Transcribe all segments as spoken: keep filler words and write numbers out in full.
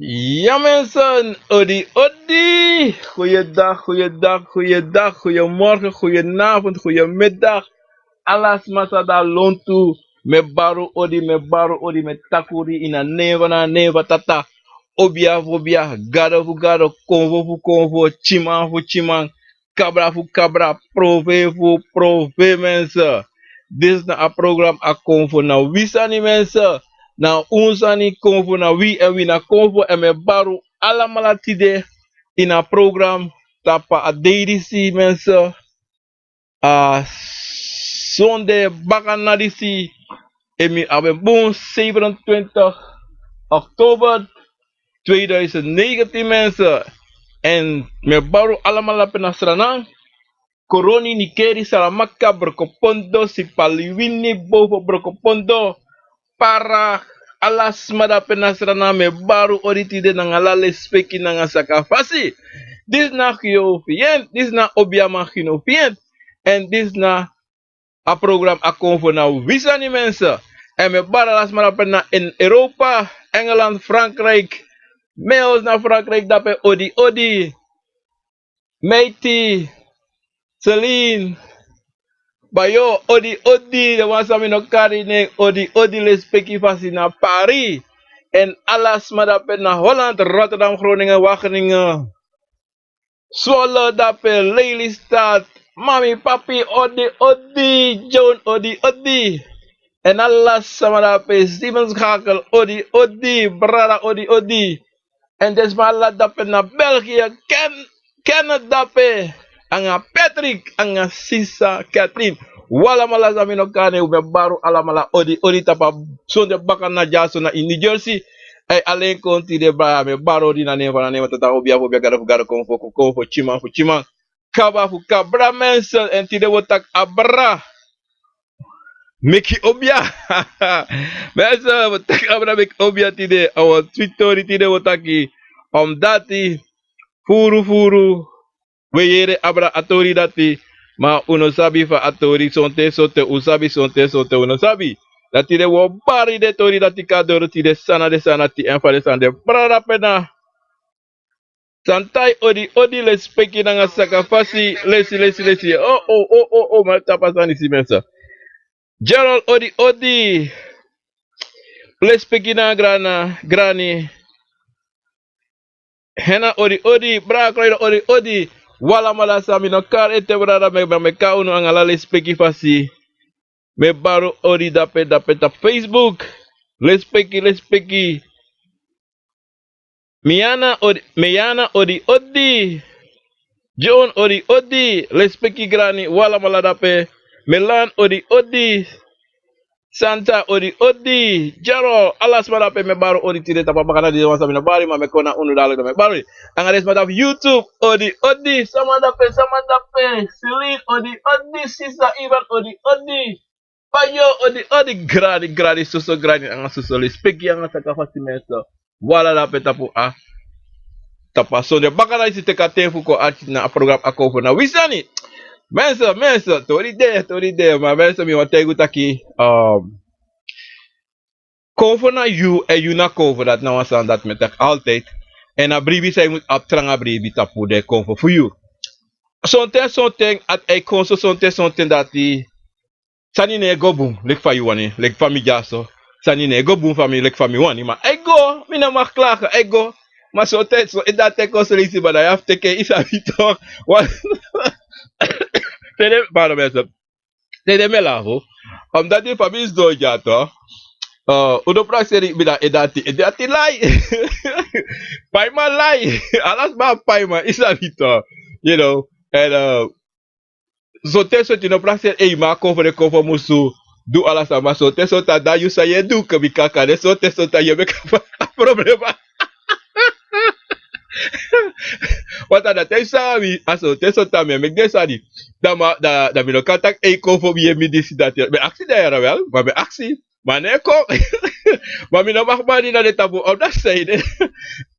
Ya mensen, odi odi. Goeiedag, goeiedag, goeiedag, goeiemorgen, goedenavond, goeiemiddag. Ala sma san de na lontu, mi e bari un odi, mi e bari un odi, mi e taki odi ini a nen fu a nen fu a Tata. Obia fu obia, gado fu gado, konfo fu konfo, tyiman fu tyiman, kabra fu kabra, profeiti fu profeiti, mensen. Disi na a program A Konfo Na Wi Sani, mensen. Na un sani, konfo na wi, èn wi na konfo, èn mi e bari un alamala tide ini a program tapu a dei disi, mensen. A sonde bakana disi, èn mi abi en bun, zevenentwintig oktober tweeduizend negentien, mensen. Èn mi e bari un alamala dape na Sranan, Koroni, Nickerie, Saramacca, Brokopondo, Sipaliwini, Boven Brokopondo, Para, ala sma dape na Sranan, mi e bari un odi tide nanga ala lespeki nanga sakafasi. Disi na Gino Fient, disi na Obiaman Gino Fient. Èn disi na a program A Konfo Na Wi Sani, mensen. Èn mi e bari ala sma dape na in Europa, Engeland, Frankrijk. Males na Frankrijk dape, odi odi. Meiti, Celine, Bayo, odi odi. Den wan san mi no kari nen, odi odi, lespeki fasi na Paris. Èn ala sma dape na Holland, Rotterdam, Groningen, Wageningen, Zwolle dape, Lelystad, mami, papi, odi odi, John, odi odi. Èn ala sma dape, Steven Schakel, odi odi, brada, odi odi. Èn den sma ala dape na België, Ken, Kenneth dape, anga Patrick, anga sisa Kathleen. Un alamala san mi no kari nen, un, mi e bari un alamala odi odi tapu a sonde bakana dyaso na ini New Jersey. Ai, alen kon tide, baya, mi e bari un odi na nen fu a nen fu a Tata, obia fu obia, gado fu gado, konfo fu konfo, tyiman fu tyiman, kabra fu kabra, mensen. Èn tide wi o taki abra meki obia. Mensen, wi o taki abra meki obia tide. A wan switi tori tide wi o taki. Omdati furu furu wi e yere abra a tori dati, ma un no sabi fa a tori, sonten sonten un sabi, sonten sonten un no sabi. Dati tide wi o bari den tori dati kon na doro tide, san na den sani dati, èn fa den sani de. Brada Pena, Santai, odi odi, lespeki nanga sakafasi, lesi lesi lesi. O o o o o, ma tapu a sani disi, mensen. Gerald, odi odi, lespeki nanga grana, grani. Hena, odi odi, brada Kroido, odi odi. Un alamala san mi no kari ete, brada, mi e, mi e kari unu nanga ala lespeki fasi. Mi e bari un odi dape, dape tapu Facebook. Lespeki, lespeki. Miana, odi, Miana, odi odi. John, odi odi, lespeki grani, un alamala dape. Melan, odi odi. Santa, odi odi. Jaro, ala sma dape, mi e bari un odi tide tapu a bakana disi. Wan san mi no bari, ma mi e kon na unu dadilik, dan mi e bari. Nanga den sma tapu YouTube, odi odi. Sama dape, sama dape. Celine, odi odi. Sisa Ivan, odi odi. Payo, odi odi. Grani, grani, soso grani, nanga soso lespeki, nanga sakafasi, mensen. Un ala dape tapu a, tapu a sonde bakana disi, teki a ten fu kon arki na a program A Konfo Na Wi Sani. Mensen, mensen, tori de, tori de, ma mensen, mi wani taigi un taki, um, konfo na yu, èn yu na konfo, dati na wan sani dati mi e taki altijd. Èn a bribi san yu mus abi, tranga bribi tapu den konfo fu yu. Sonten, sonten, a e kon so, sonten, sonten dati sani no e go bun leki fa yu wani, leki fa mi dyaso. Sani no e go bun fa mi leki fa mi wani, ma a e go, mi no mag klagen, a e go. Ma sonten so, e dati e kon so leisi, ma dan yu abi fu teki en, yu sabi toch. Wan, te den, pardon, mensen. Te den mi e lafu. Omdati fa mi sidon dya toch. Eh, un no prakseri mi na e dati, e dati lai. Paiman lai. Ala sma abi paiman, yu sabi toch. You know, èn, eh, sonten sonten yu no prakseri, ei, ma a konfo, den konfo musu du ala sani, ma sonten sonten a dati yu san yu e du, kan mi kaka, den sonten sonten yu e meki a problema. Want a dati e sabi, a sonten sonten a mi e meki den sani. Dan ma, dan, dan mi no kan taki, ei, konfo, mi yere mi disi dati. Mi e aksi den yere wel, ma mi e aksi. Ma a no e kon. Ma mi no mag mandi na den tapu, omdati san ede.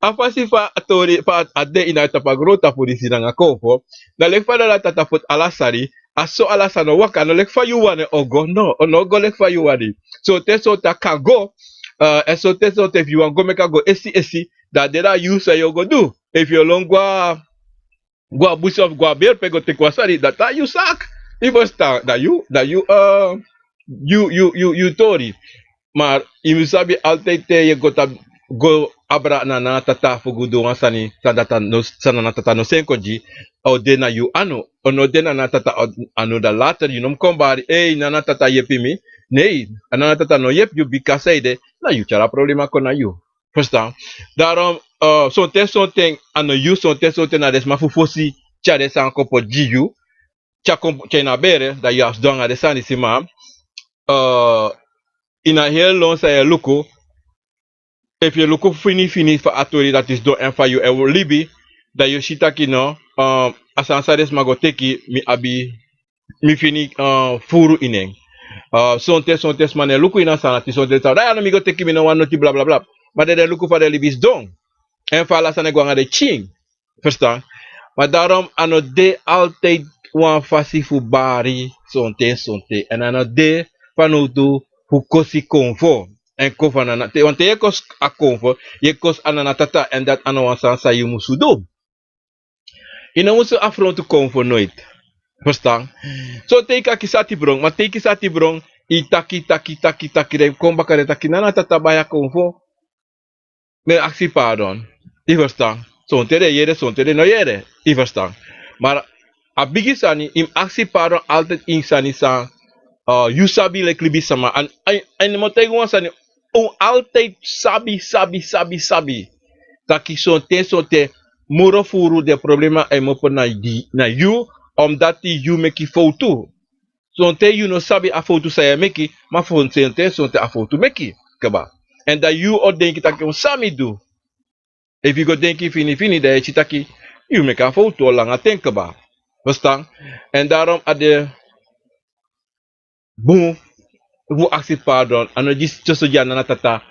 A fasi fa a tori, fa a de ini a tapu a grontapu disi nanga konfo. Na leki fa den dati tapu ala sani, a so ala sani o waka, no leki fa yu wani a o go, no, a no o go leki fa yu wani. Sonten sonten a kan go, eh, èn sonten sonten efu yu wani go meki a go esi esi, Dan a de na yu san yu o go du. Efu yu o lon go a, go a busi of go a beri pe go teki wan sani, dati na yu saki. Yu ferstan, na yu, na yu, eh, yu, yu, yu, yu tori. Ma yu mus sabi altijd te yu e go ta, go abra na nana tata fu go du wan sani san dati a no, san nana tata no seni kon gi, a o de na yu anu. A no de na nana tata anu, dan later yu no mus kon bari: "Ei, nana tata yepi mi." Nee, a nana tata no yepi yu, bika san ede, na yu tyari a problema kon na yu. Ferstan? Daarom, eh, sonten, sonten a no yu, sonten, sonten na den sma fu fosi tyari den sani kon poti gi yu. Te a kon, te a ini a bere, dan yu abi sidon nanga den sani, si ma, eh, ini a heri lon san yu e luku, efu yu e luku fini fini fa a tori dati sidon èn fa yu e libi, dan yu o si taki no, eh, a sani san den sma go teki, mi abi, mi fini, eh, furu ini en. Eh, sonten, sonten sma no e luku ini a sani dati, sonten sma taki: "Dai, a no mi go teki, mi no wani noti, bla, bla, bla." Ma den, den e luku fa den libi sidon. Èn fa ala sani e go nanga den pikin. Ferstan? Ma daarom a no de altijd wan fasi fu bari sonten, sonten. Èn a no de fanowdu fu kosi konfo. Èn konfo a nana, te, want te yu e kosi a konfo, yu e kosi a nana tata, èn dati a no wan sani san yu musu du. Yu no musu afrontu konfo noiti. Ferstan? So te yu kan kisi ati bron, ma te yu kisi ati bron, yu taki, taki, taki, taki, dan yu kon baka, dan yu taki: "Nana tata, bai a konfo." Mi e aksi pardon. Yu ferstan? Sonten den e yere, sonten den no e yere. Yu ferstan? Ma a bigi sani, yu mus aksi pardon altijd ini sani san, eh, yu sabi leki libisma. Èn, èn, èn mi o taigi wan sani, un altijd sabi, sabi, sabi, sabi taki sonten, sonten moro furu den problema e komopo na di, na yu, omdati yu meki fowtu. Sonten yu no sabi a fowtu san yu e meki, ma sonten, sonten a fowtu meki kaba. Èn dan yu o denki taki: "Un, san mi du?" Efu yu go denki fini fini, dan yu e si taki yu meki a fowtu o langa ten kaba. Ferstan? Èn daarom a de bun fu aksi pardon. A no gi soso gi a nana tata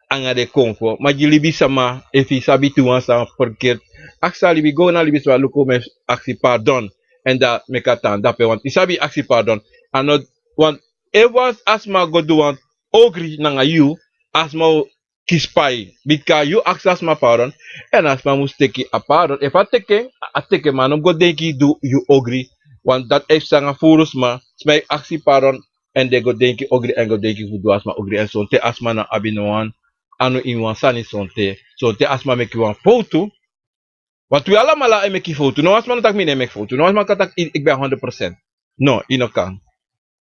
anga den konfo, ma gi libisma. Efu yu sabi tu wan sani ferkert, aksi a libi, go na libisma, luku, mi e aksi pardon. Èn dan meki a tan drape, want yu sabi aksi pardon. A no, want efu wan, a sma go du wan ogri nanga yu, a sma o kisi pai. Bika yu aksi a sma pardon, èn a sma mus teki a pardon. Efu a teki en, a teki en, ma a no mus go denki du yu ogri. Want dati e psa nanga furu sma. Sma e aksi pardon, èn den go denki ogri, èn go denki fu du a sma ogri. Èn sonten a sma no abi no wan anu ini wan sani sonten. Sonten a sma meki wan fowtu. Want wi alamala e meki fowtu. No wan sma no taki mi no e meki fowtu. No wan sma kan taki: "Ik, ik ben honderd procent." No, yu no kan.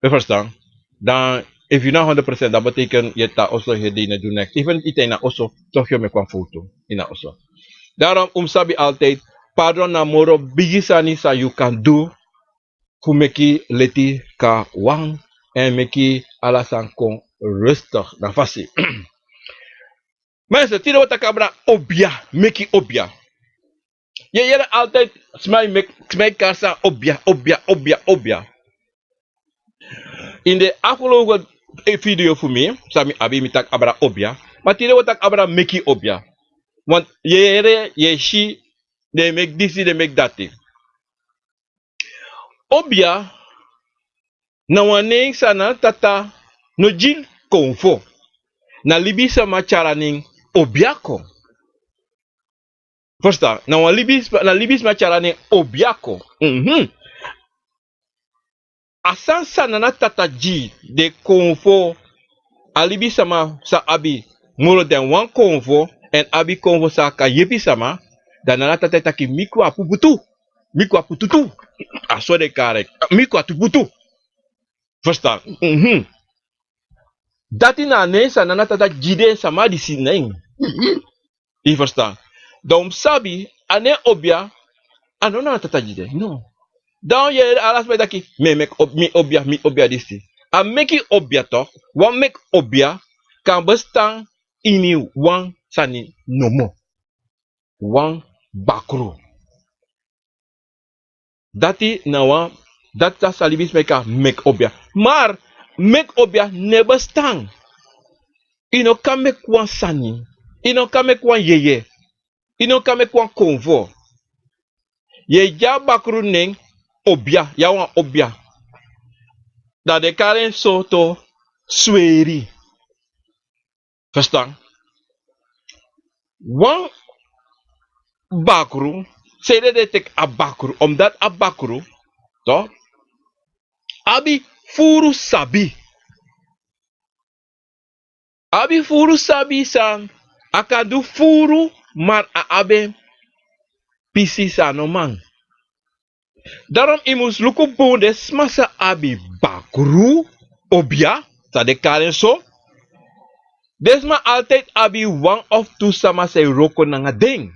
Yu ferstan? Dan efu yu no honderd procent, dan betekent yu e tan oso heri dei, yu no e du neks. Even yu tan ini a oso, toch yu o meki wan fowtu ini a oso. Daarom un mus sabi altijd, pardon na moro bigi sani san yu kan du fu meki leti kon na wan, èn meki ala sani kon rustig na fasi. Mensen, tide wi o taki abra obia, meki obia. Yu e yere altijd sma e meki, sma e kari sani obia, obia, obia, obia. Ini den afgelopen, eh, video fu mi, san mi abi, mi taki abra obia. Ma tide wi o taki abra meki obia. Want yu e yere, yu e si, den e meki disi, den e meki dati. Obia na wan nen san nana tata no gi konfo. Na libisma tyari a nen obia kon. Ferstan? Na wan libisma, na libisma tyari a nen obia kon. Mhm. A sani san nana tata gi den konfo, a libisma sa abi moro dan wan konfo, èn abi konfo san kan yepi sama, dan nana tata e taki: "Mi kon a puputu. Mi kon a pututu." A so den e kari en. "Mi kon a tuputu." Ferstan? Mhm. Dati na a nen san nana tata gi den sama disi nen. Yu ferstan? Dan un mus sabi, a nen obia, a no nana tata gi den, no. Dan yu e yere ala sma e taki: "Mi e meki ob-, mi obia, mi obia disi." A meki obia toch, wan meki obia kan bestan ini wan sani nomo. Wan bakru. Dati na wan, dati na san libisma e kari meki obia. Maar meki obia no e bestan. Yu no kan meki wan sani. Yu no kan meki wan yeye. Yu no kan meki wan konfo. Yu e gi a bakru nen obia, yu a wan obia. Dan den e kari en sortu sweri. Ferstan? Wan bakru, sede den teki a bakru, omdat a bakru, to, abi furu sabi. Abi furu sabi san a kan du furu, maar a abi pisi san a no man. Daarom i mus luku bun den sma san abi bakru, obia, san den kari en so. Den sma altijd abi wan of tu sama san e wroko nanga den.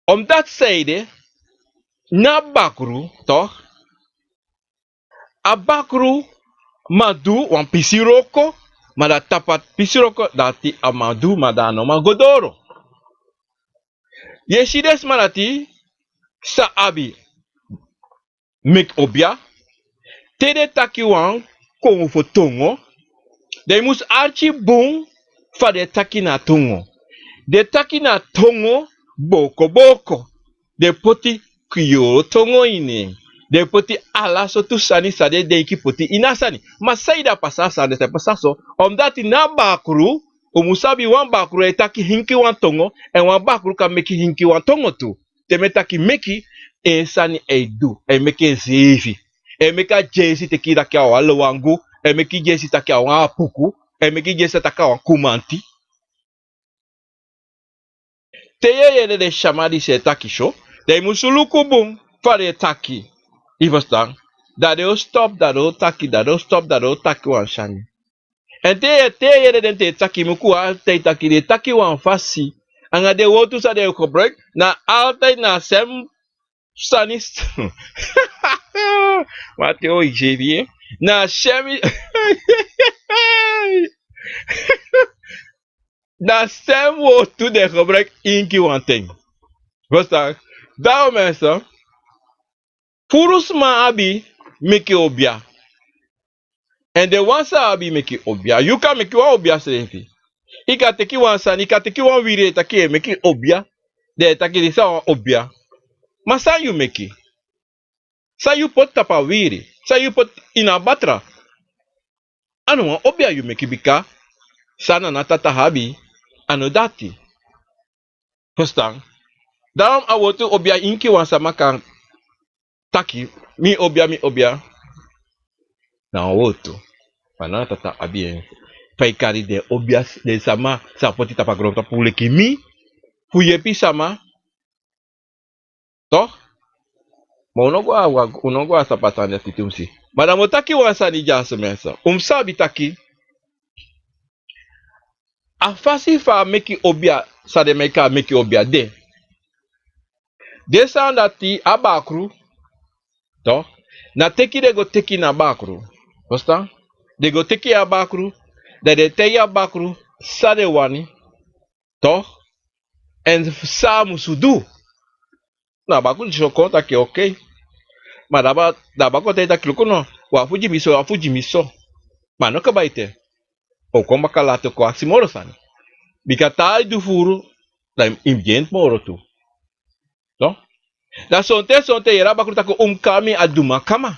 Omdat sede, na bakru, toch? A bakru man du wan pisi wroko, ma dan tapu a pisi wroko dati a man du, ma dan a no man go doro. Yu e si den sma dati san abi meki obia, te den taki wan konfo tongo, den mus arki bun fa den taki na tongo. Den taki na tongo booko booko. Den poti kiyoro tongo ini en. Den poti ala sortu sani san den denki poti ini a sani. Ma saide a pasa a sani, den sa pasa so, omdat na bakru, un mus sabi wan bakru e taki hinki wan tongo, èn wan bakru kan meki hinki wan tongo tu. Te mi e taki meki, en sani e du, e meki enseefi. E meki a dyesi teki taki a wan lowangu, e meki dyesi taki a wan apuku, e meki dyesi taki a wan kumanti. Te yu e yere den sama disi e taki so, dan yu musu luku bun fa den e taki. Yu ferstan? Dan den o stop, dan den o taki, dan den o stop, dan den o taki wan sani. Èn te yu e, te yu e yere den te taki, mi kon altijd taki, den e taki wan fasi. Anga den wortu san den e gebruik, na altijd na a sem sani. Mati o ijeri, eh? Na a sem, na a sem wortu den e gebruik inki wan ten. Verstaan? Daarom mensen, furu sma abi meki obia. Èn den wan san abi meki obia, yu kan meki wan obia srefi. I kan teki wan sani, i kan teki wan wiri, e taki e meki obia. Den e taki disi a wan obia. Ma san yu meki? San yu poti tapu a wiri? San yu poti ini a batra? A no wan obia yu meki, bika san Nana Tata abi, a no dati. Verstaan? Daarom a wortu obia, inki wan sama kan taki, mi obia, mi obia. Na wan wortu. Ma Nana Tata abi en. Fa i kari den obia, den sama san poti tapu a grontapu leki mi, fu yepi sama. Toch? Ma un no go a, un no go a sabi a sani dati, te un si. Ma dan mi o taki wan sani dyaso, mensen. Un mus sabi taki a fasi fa a meki obia, san den meki a meki obia de. Den sani dati a bakru, toch? Na teki den go teki na bakru. Verstaan? Den go teki a bakru, dan den taigi a bakru san den wani, toch? Èn san a musu du. Na a bakru disi o kon taki oké. Ma dan a ba, dan a bakru o taigi taki luku no, un abi fu gi mi so, un abi fu gi mi so. Ma a no kaba ete. O kon baka lati, o kon aksi moro sani. Bika te a e du furu, dan i mus gi en moro tu. No? Dan sonten, sonten yere a bakru taki un mus kari mi a dumakama.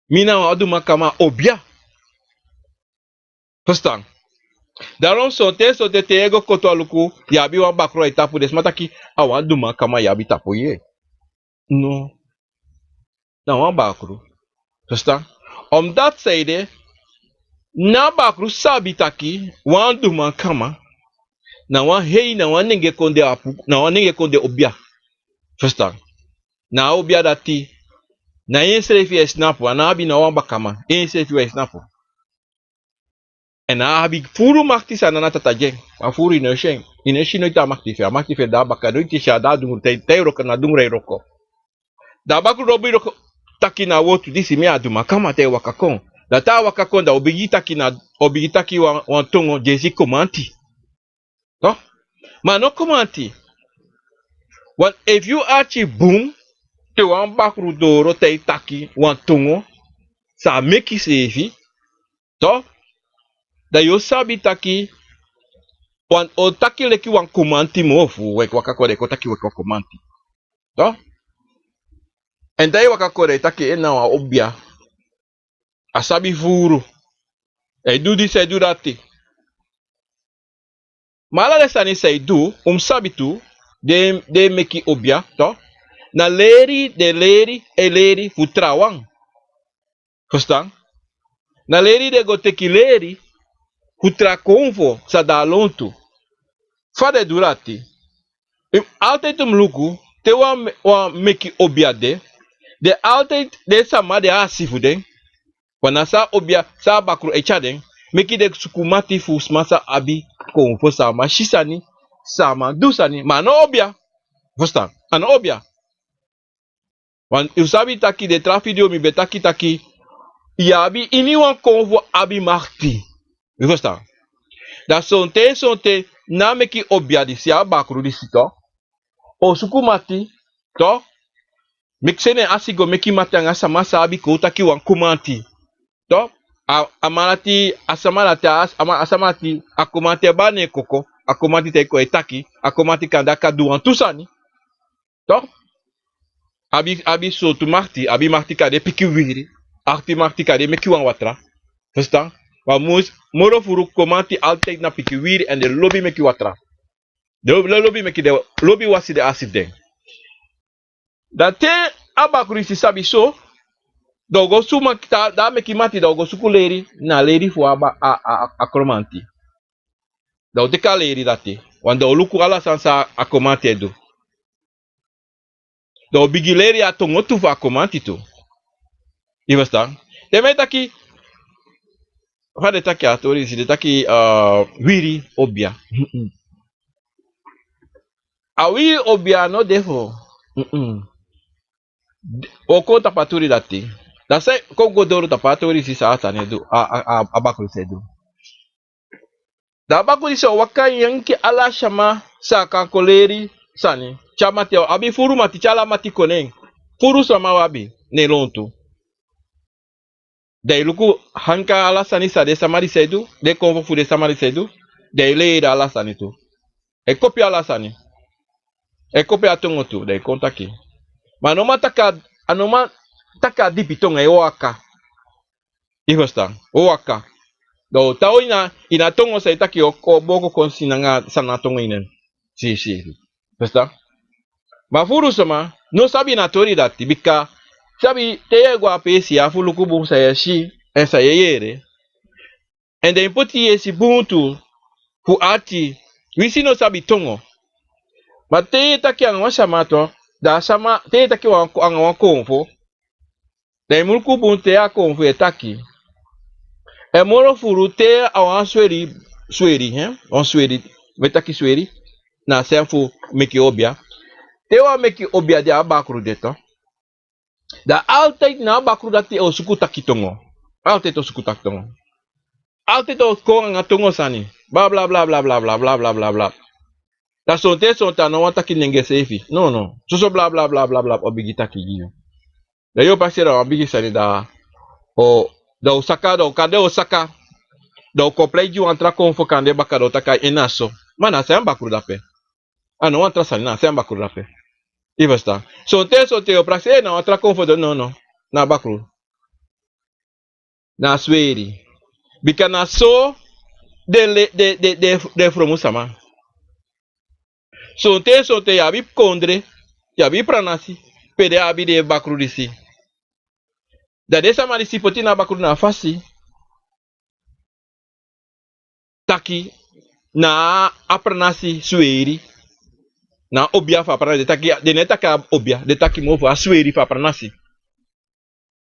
Mi na wan dumakama obia. Verstaan? Daarom sonten, sonten te yu e go koto a luku, yu abi wan bakru a yu tapu, den sma taki a wan dumakama yu abi tapu yu. No. Na wan bakru. Verstaan? Omdat sede, na bakru sabi taki wan dumakama na wan hei, na wan nenge kondee apu, na wan nenge kondee obia. Verstaan? Na a obia dati, na ensrefi e snapu, a no abi na wan bakama, ensrefi e snapu. Èn a abi furu makti san Nana Tata gi en. A furu, i no e si en. I no e si noiti a makti fu en. A makti fu en de na baka, noiti i si en de na dungru, te, te i wroko na dungru i wroko. Dan a bakru lobi wroko taki na wortu disi, mi a dumakama, te i waka kon. Dan te a waka kon, dan a o bigin taki na, a o bigin taki wan, wan tongo, dyesi komanti. To? Ma a no komanti. Want efu yu arki bun, te wan bakru doro te i taki wan tongo san a meki seefi, to, dan yu o sabi taki, want a o taki leki wan komanti moo fu weki waka kon, dan a kon taki weki wan komanti. To? Èn te i waka kon, dan i taki en na wan obia. A sabi furu. A e du disi, a e du dati. Ma ala den sani san yu du, un mus sabi tu, den, den meki obia, to. Na leri, den leri, e leri fu trawan. Ferstan? Na leri den go teki leri, fu tra konfo, san de na lontu. Fa den du dati? Yu mus altijd mus luku, te wan, wan meki obia de, den altijd, den sama de a si fu den. Wan na san obia, san a bakru e tyari den, meki den suku mati fu sma san abi konfo san man si sani, san man du sani, ma a no obia. Ferstan? A no obia. Wan, yu sabi taki den tra video mi ben taki taki, yu abi iniwan konfo abi makti. Yu ferstan? Dan sonten, sonten, na meki obia disi, a bakru disi to. O suku mati, to. Meki seni en asi go meki mati anga sama san abi kon taki wan komanti. To. A, a man dati, a sama dati, a, a man, a sama dati, a komanti e bari en koko, a komanti te kon e taki, a komanti kande a kan du wantu sani. To. Abi, abi sortu makti, abi makti kan de piki wiri, abi makti kan de meki wan watra. Ferstan? Ma mus, moro furu komanti altijd na piki wiri èn den lobi meki watra. Den lobi, lobi meki den, lobi wasi den asi fu den. Dan te a bakru disi sabi so, dan o go suku mati, dan a meki mati, dan o go suku leri, na leri fu a ba, a, a, a, a komanti. Dan o teki a leri dati, wan dan o luku ala sani san a komanti e du. Dan o bigin leri a tongo tu fu a komanti tu. Yu ferstan? Te mi e taki, fa den taki a tori disi, den taki, eh, wiri obia. A wiri obia no de fu. O kon tapu a tori dati. Dan san kon go doro tapu a tori disi san a sani e du, a, a, a, a bakru disi e du. Dan a bakru disi o waka yenki ala sama san a kan kon leri sani. Te a mati, abi furu mati, te ala mati kon na en. Furu sama wi abi na en lontu. Dan yu luku, hanka ala sani san den sama disi e du, den konfo fu den sama disi e du, dan yu leri ala sani tu. E kopi ala sani. E kopi a tongo tu, dan yu kon taki. Ma a no man taki a, a no man taki a dipi tongo, e waka. Yu ferstan? O waka. Dan o tan ini a, ini a tongo san yu taki o, o booko kon si nanga san na tongo ini en. Si, si. Ferstan? Ma furu sama no sabi na tori dati, bika sabi te yu e go a peesi ya fu luku bun san yu e si, èn san yu e yere. Èn den e poti yesi bun tu fu ati, winsi no sabi tongo. Ma te yu e taki anga wan sama tu, dan a sama, te yu e taki wan, anga wan konfo, dan yu mu luku bun te a konfo e taki. Èn moro furu te a wan sweri, sweri, hè? Wan sweri, mi e taki sweri, na a sen fu meki obia. Te wan meki obia de a bakru de tu. Dan altijd na a bakru dati o suku taki tongo. Altijd o suku taki tongo. Altijd o kon anga tongo sani. Bla, bla, bla. Dan sonten, sonten a no wani taki nenge seefi. No, no. Soso bla, bla, bla, o bigin taki gi yu. Dan yu o prakseri wan bigi sani dan o, dan o saka, dan o kande o saka. Dan o kon prei gi wan tra konfo kande baka dan o taki a ini a so. Ma na a sani bakru dape. A no wan tra sani, na a sani bakru dape. Yu ferstan? Sonten, sonten yu o prakseri na wan tra konfo de, no, no. Na bakru. Na sweri. Bika na so den le, den, den, den, den fromu sama. Sonten, sonten yu abi kondre, yu abi pranasi, pe den abi den bakru disi. Dan den sama disi poti na bakru na a fasi taki na a pranasi sweri. Na obia fu a pranasi. Den taki, den no e taki a obia, den taki moro fu a sweri fu a pranasi.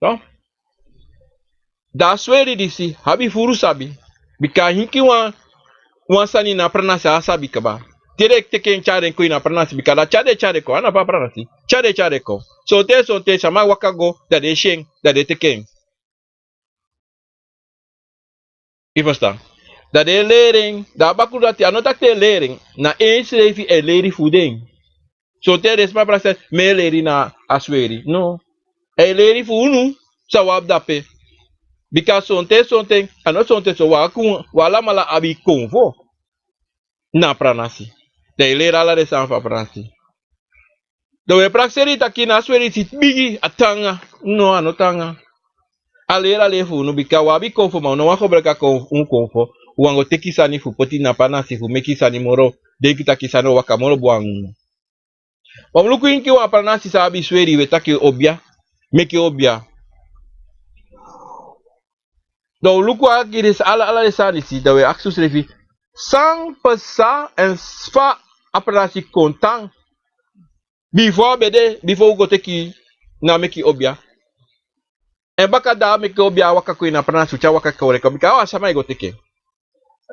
To? Dan a sweri disi abi furu sabi. Bika a hinki wan, wan sani na pranasi a sabi kaba. Te den teki en tyari en kon ini a pranasi, bika dan tyari den tyari en kon, a na fu a pranasi. Tyari den tyari en kon. Sonten, sonten sama waka go, dan den si en, dan den teki en. Yu ferstan? Dan den e leri en, dan a bakru dati a no taki den e leri en, na ensrefi e leri fu den. Sonten den sma prakseri, mi e leri na a sweri. No. A e leri fu unu, san wi abi dape. Bika sonten, sonten, a no sonten so wi a kon, wi alamala abi konfo. Na pranasi. Dan yu leri ala den sani fu a pranasi. Dan wi e prakseri taki na a sweri disi bigi, a taanga. No, a no taanga. A leri a leri fu unu, bika wi abi konfo ma wi no wani gebruiki a kon, un konfo. wan go teki sani fu poti na pranasi fu meki sani moro, denki taki sani o waka moro bun anga unu. Ma un luku inki wan pranasi san abi sweri, wi e taki obia, meki obia. Dan un luku a kiri ala, ala den sani disi, dan wi e aksi unsrefi san pasa èn fa a pranasi kon tan. Bifo a be de, bifo un go teki na meki obia. Èn baka da a meki obia a waka kon ini a pranasi, un tyari waka kon reko, bika a wan sama e go teki en.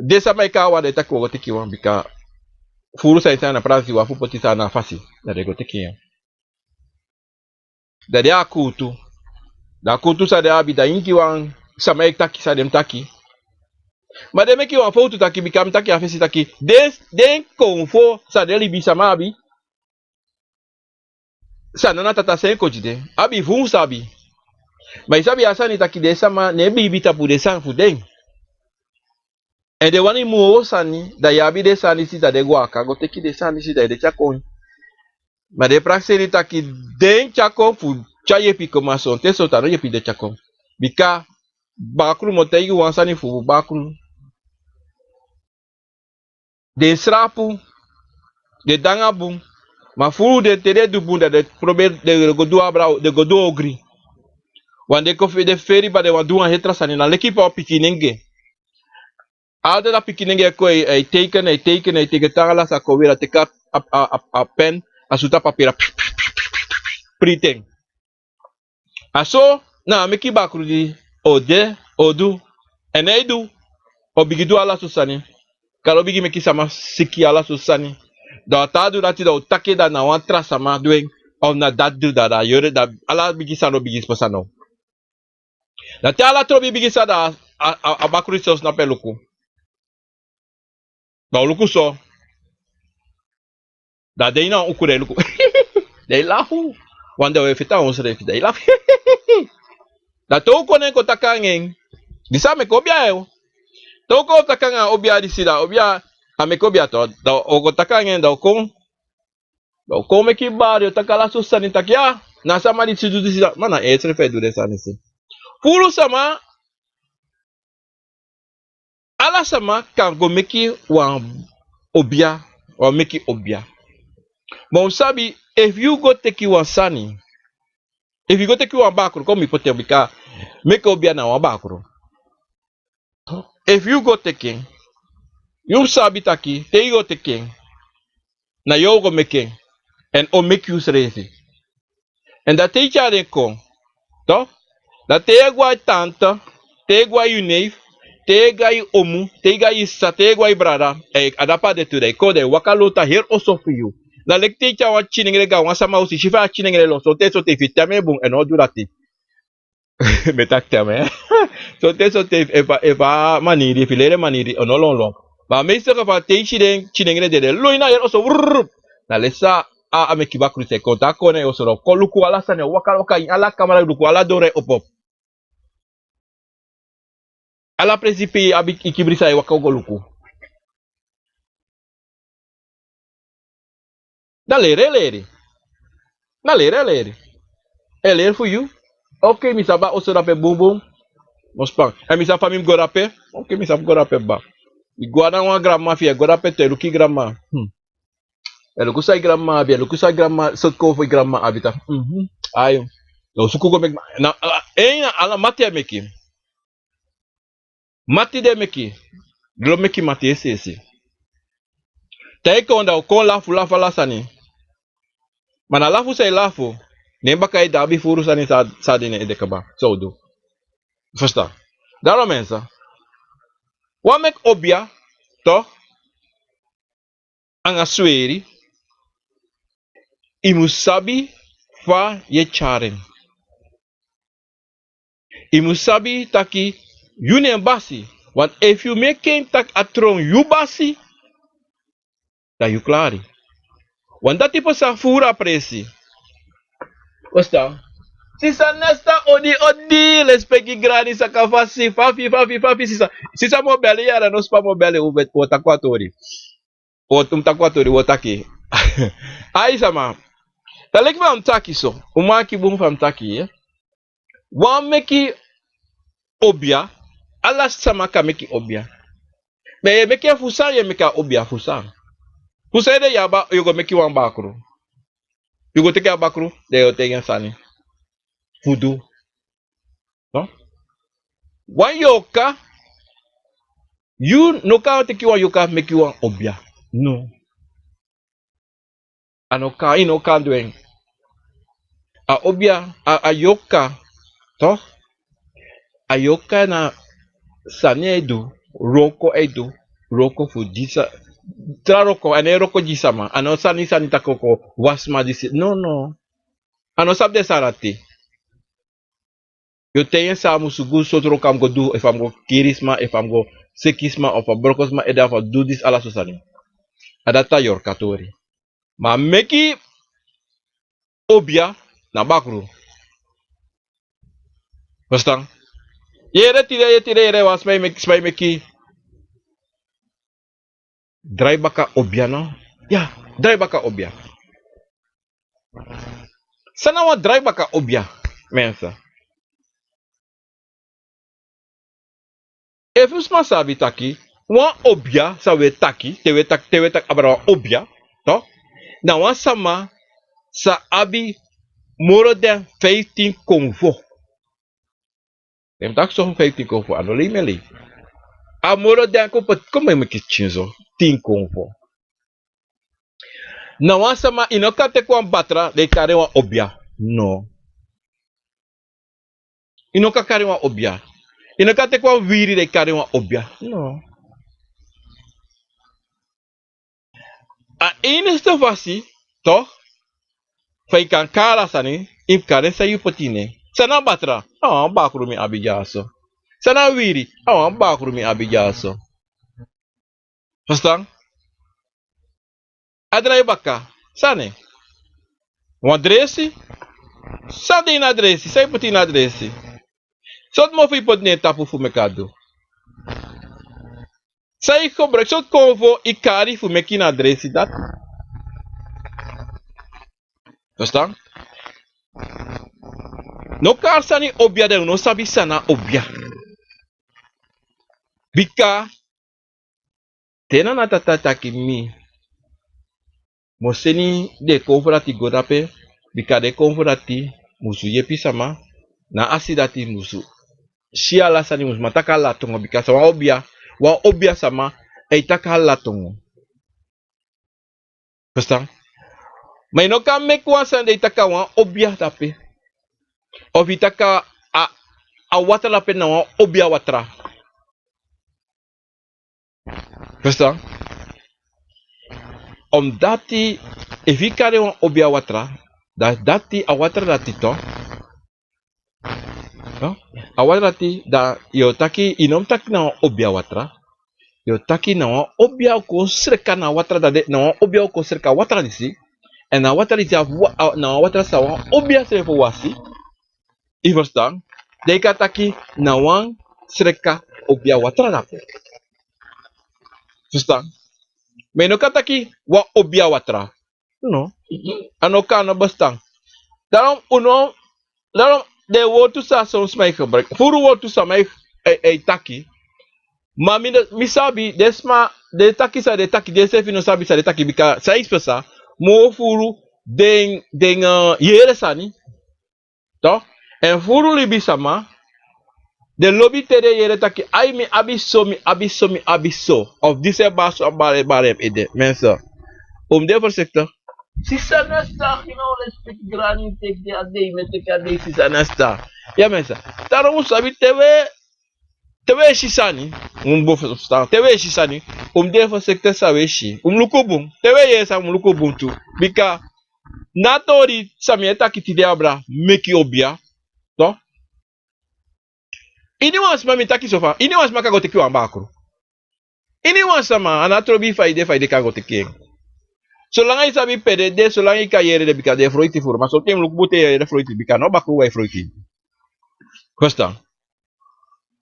Den sama e kon a wan, den e taki wi o go teki wan, bika furu sani san na pranasi wi abi fu poti san na a fasi, dan den e go teki en. Dan den a kuutu. Dan a kuutu san den abi, dan inki wan sama e taki san den mu taki. Ma den meki wan fowtu taki, bika mi taki a fesi taki, den, den konfo san den libisama abi, san na na tata sen kon gi den, abi fu un sabi. Ma i sabi a sani taki den sama no e biibi tapu den sani fu den. Èn den wani moo sani, dan yu abi den sani disi, dan den go waka go teki den sani disi, dan den tyari kon. Ma den prakseri taki den tyari kon fu tyari yepi kon, ma sonten sowtu a no yepi den tyari kon. Bika bakru, mi o taigi wan sani fu bakru. Den srapu, den de anga bun, ma furu den, te den du bun, dan den probeer, den go du abra, den go du ogri. Wan den kon fu den feri, ma den wani du wan heri tra sani, na leki fa wan pikinenge. Ala den pikinenge e kon, e, e teiken, e teiken, e teiken, te ala san kon weri, a teki a, a, a, a pen, a sutu a papira, priti en. A so na a meki bakru di o de, o du, èn a e du, o bigin du ala sortu sani. Kaba o bigin meki sama siki, ala sortu sani. Dan a taa du dati, dan o taki dan na wan tra sama du en, of na dati du dati, dan yere, dan ala bigi sani o bigin sposa now. Dan te ala trobi bigin sani, dan a, a, a bakru disi o snapu e luku. Dan o luku so. Dan den ini a uku, den e luku. Den e lafu. Wan den o e feti a unsrefi, den e lafu. Dan te un kon, nen kon taki anga en. Disi a meki obia, e. Te un kon taki anga obia disi, dan obia, a meki obia tu. Dan un kon taki anga en, dan un kon. Dan un kon meki bari, un taki ala sortu sani, taki ya, na a sama disi du disi, dan ma na ensrefi e du den sani disi. Furu sama, ala sama kan go meki wan obia, wan meki obia. Ma un sabi, efu yu go teki wan sani, efu yu go teki wan bakru, kon mi poti en, bika meki obia na wan bakru. Efu yu go teki en, yu mu sabi taki te yu go teki en, na yu o go meki en, èn o meki yusrefi. Èn dan te yu tyari en kon, toch, dan te yu e go a yu tante, te yu e go a yu neef, te yu e go a yu omu, te yu e go a yu sisa, te yu e go a yu brada, a dape a de tu, dan yu kon, dan yu waka lontu a heri oso fu yu. Na leki te yu tyari wan pikinengre go a wan sama osu, i si fa a pikinengre lon, sonten, sonten efu yu temi en bun, en no o du dati. Mi e taki te a mi. Sonten, sonten efu, efu a maniri, efu i leri en maniri, o no lon lon. Ma meeste geval te i si den pikinengre dede lon ini a heri oso, wrrr. Na leti san a, a meki bakru disi e kon, te a kon na yu oso, dan o kon luku ala sani, waka waka ini ala kamra, luku ala doro e opo. Ala presi pe i abi, i kibri san e waka, o go luku. Na leri e leri. Na leri e leri. E leri fu yu. Oké, mi sa ba oso dape bunbun. No span. Èn mi sa fa mi mus go dape. Oké, mi sa fu go dape ba. I go na wan granma fi i, e go dape tu, e luku i granma. Hmm. E luku san i granma abi, e luku san granma, sortu konfo i granma abi, ta. Mhm. Ayo. No suku go meki, na, a, en na ala mati e meki. Mati di e meki, den o meki mati es'esi. Te i kon, dan o kon lafu, lafu ala sani. Ma na lafu san i lafu, ne baka i de abi furu sani san, san de na ede kaba, san o du. Fusutan? Daarom mensen, wan meki obia, toch? Anga sweri, i mus sabi fa yu e tyari en. I mus sabi taki yu na en basi. Want efu yu meki en taki a tron yu basi, dan yu klari. Want dati pasa furu a presi. Wasta. Sisa Nesta, odi, odi, lespeki grani, saka fasi, fafi, fafi, fafi, sisa. Sisa, mi o beli yu, a no span, mi o beli yu, un taki wan tori. Un taki wan tori, un taki. Ai sama. Dan leki fa mi taki so, un maki bun fa mi taki, ye. Wan meki obia, ala sama kan meki obia. Ma yu e meki en fu san, yu e meki a obia fu san? Fu san ede yu aba, yu go meki wan bakru. Yu go teki a bakru, dan yu o taigi en sani fu du. No? Wan yoka, yu no kan teki wan yoka meki wan obia. No. A no kan, yu no kan du en. A obia, a, a yoka, toch? A yoka na sani a e du, wroko a e du, wroko fu gi sa, tra wroko, a no e wroko gi sama, a no sani sani taki kon wasi sma disi. No, no. A no sabi den sani dati. Yu o taigi en san a musu du, sortu wroko a mu go du, efu a mu go kiri sma, efu a mu go seki sma, efu a broko sma ede, efu a du disi, ala so sani. A dati a yorka tori. Ma meki obia na bakru. Verstaan? Yere tide, yere tide, yere wan sma e meki, sma e meki drai baka obia, no? Ya, drai baka obia. San na wan drai baka obia, mensen? Efu sma sabi taki wan obia san wi e taki, te wi e taki, te wi e taki abra wan obia, toch? Na wan sama san abi moro dan fiftin konfo. Den taki so fiftin konfo, a no lei mi e lei. A moro dan kon poti, kon mi e meki tyin so, tin konfo. Na wan sama, yu no kan teki wan batra, dan yu kari en wan obia. No. Yu no kan kari en wan obia. Yu no kan teki wan wiri, dan yu kari en wan obia. No. A enigste fasi, toch? Fa yu kan kari a sani, yu mus kari en san yu poti ini en. San na batra? A wan bakru mi abi dyaso. San na wiri? A wan bakru mi abi dyaso. Verstaan? A drai baka, san na en? Wan dresi? San de ini a dresi? San yu poti ini a dresi? Sortu mofo yu poti na en tapu fu meki a du? San yu gebruik, sortu konfo yu kari fu meki na dresi dati? Verstaan? No kari sani obia dan yu no sabi san na obia. Bika te na na tata taki mi mu seni den konfo dati go drape, bika den konfo dati musu yepi sama, na a si dati musu si ala sani, musu man taki ala tongo, bika san wan obia, wan obia sama e taki ala tongo. Verstaan? Ma yu no kan meki wan sani dan yu taki a wan obia drape. Of yu taki a, a watra drape na wan obia watra. Verstaan? Omdat yu, efu yu kari wan obia watra, dan dati a watra dati toch. No? A watra dati, dan yu o taki, yu no mu taki na wan obia watra. Yu o taki na wan obia o kon sreka na watra dati, na wan obia o kon sreka watra disi. En na watra disi a fu wa-, a, na wan watra san wan obia srefi o wasi. Yu verstaan? Dan yu kan taki na wan sreka obia watra drape. Verstaan? Ma yu no kan taki wan obia watra. No. A no kan, a no bestaan. Daarom, unu, daarom, den wortu san son sma e gebruik. Furu wortu san mi e, e, e taki. Ma mi no, mi sabi, den sma, den taki san den taki, den sefi no sabi san den taki, bika san e pasa, moro furu den, den, eh, yere sani. Toch? En furu libisama, den lobi te den yere taki, ai, mi abi so, mi abi so, mi abi so. Of disi e bari so, bari, bari ede. Mensen, un mu de voorzichtig. Sisa nesta, you know, let's speak granny, take the a day, me take a day, sisa nesta. Ya, mensen. Daarom un sabi te wi, te wi e si sani, un mu go verstaan. Te wi e si sani, un mu de voorzichtig san wi e si. Un mu luku bun. Te wi e yere sani, un mu luku bun tu. Bika na tori san mi e taki tide abra meki obia, toch? Iniwan sma, mi taki so fa, iniwan sma kan go teki wan bakru. Iniwan sama, a no trobi fa yu de, fa yu de kan go teki en. Solanga yu sabi pe den de, solanga yu kan yere den, bika den e froiti furu. Ma sonten yu mu luku bun te yu e yere froiti, bika na bakru wi e froiti. Verstaan?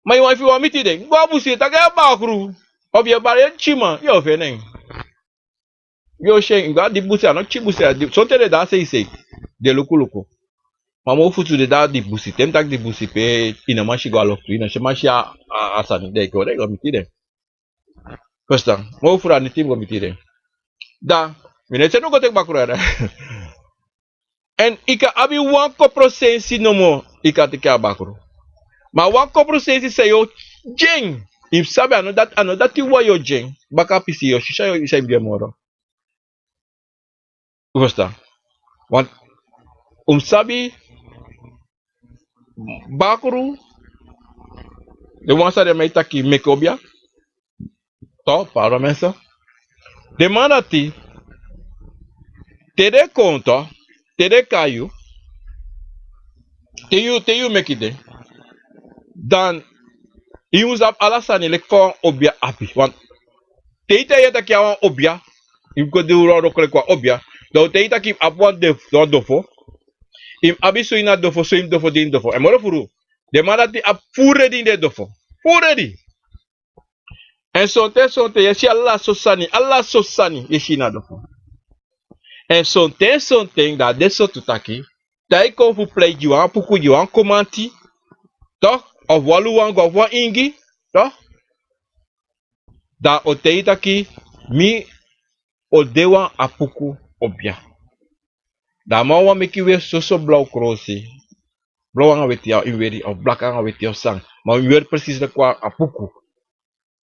Ma yu wani, efu yu wani miti den, go a busi, taki a bakru. Of yu e bari en, tyima, yu o feni en. Yu o si en, go a dipi busi, a no tyiki busi, a dipi. Sonten den de a seisei, den luku luku. Ma moro fu tu den de a dipi busi, te mi taki dipi busi pe yu no man si go a loktu, yu no man si a, a, a sani, den e kon, den e kon miti den. Verstaan? Mo furu a niti mi go miti den. Da, mi no e seni un go teki bakru dati. En yu kan abi wan kopro sensi nomo, yu kan teki a bakru. Ma wan kopro sensi san yu o gi en, yu mus sabi a no dati, a no dati wan yu o gi en. Baka pisi yu o si san yu o, san yu mus gi en moro. Un ferstan? Want un mus sabi bakru, den wan san den man e taki meki obia. To, pardon mensen. Den man dati, te den kon to, te den kai yu, te yu, te yu meki den, dan yu mus abi ala sani leki fa wan obia abi. Want te yu taigi taki yu a wan obia, yu go du wan wroko leki wan obia. Dan te yu taki yu abi wan def-, wan dofo, yu mus abi so ini a dofo, so yu mus dofo de ini dofo. Èn moro furu, den man dati abi fu redi ini den dofo. Fu redi. Èn sonten, sonten, yu e si ala sortu sani, ala sortu sani yu e si ini a dofo. Èn sonten, sonten, dan a de sortu taki, te a e kon fu prei gi wan puku, gi wan komanti, toch? Of wan luwangu, of wan ingi, toch? Dan a o taigi taki, mi o de wan apuku obia. Dan a man wani meki yu weri soso blaw krosi. Blaw anga weti, a yu weri, of blaka anga weti of san. Ma yu weri precies leki wan apuku.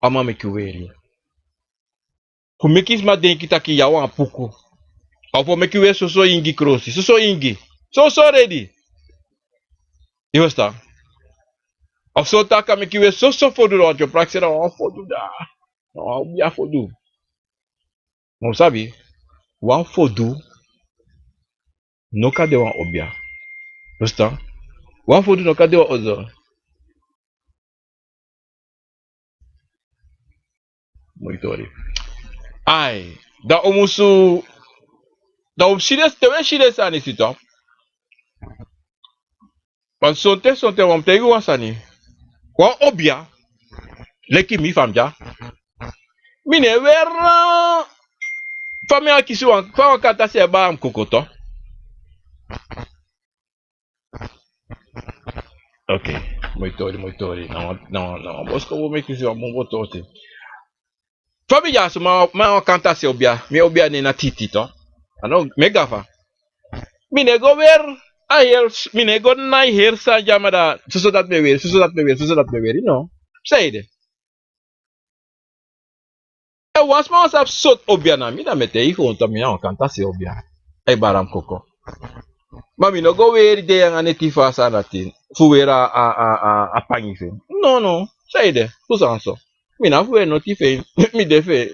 A man meki yu weri. Fu meki sma denki taki yu a wan apuku. Of fu meki yu weri soso ingi krosi. Soso ingi. Soso redi. Yu ferstan? Of so taki a meki yu weri soso fodu, dan wan yu o prakseri wan fodu da. Na wan obia fodu. Ma un sabi, wan fodu no kan de wan obia. Ferstan? Wan fodu no kan de wan obia. Moi tori. Ai, dan un musu, dan un si den, te un e si den sani, si to. Want sonten, sonten wan mus taigi wan sani. Wan obia, leki mi fa mi de ya. Mi no e weri, fa mi e kisi wan, fa wan kantasi e bari mi koko to. Ok, moi tori, moi tori. Na wan, na wan, na wan boskopu mi e kisi wan bun boskopu. Fa mi de ya so, ma, ma wan kantasi obia, mi obia nen na Titi to. A no, mi e gafa. Mi no e go weri a heri, mi no e go nai heri sani dya, ma da soso dati mi e weri, soso dati mi e weri, soso dati mi e weri, no. San ede? Èn wan sma wani sabi sortu obia na mi, dan mi e taigi yu, mi na wan kantasi obia. A e bari mi koko. Ma mi no go weri den anga neti fasi anga tin, fu weri a, a, a, a, a pangi fu en. No, no. San ede? Fu san so? Mi na fu weri noti fu en. Mi de fu en.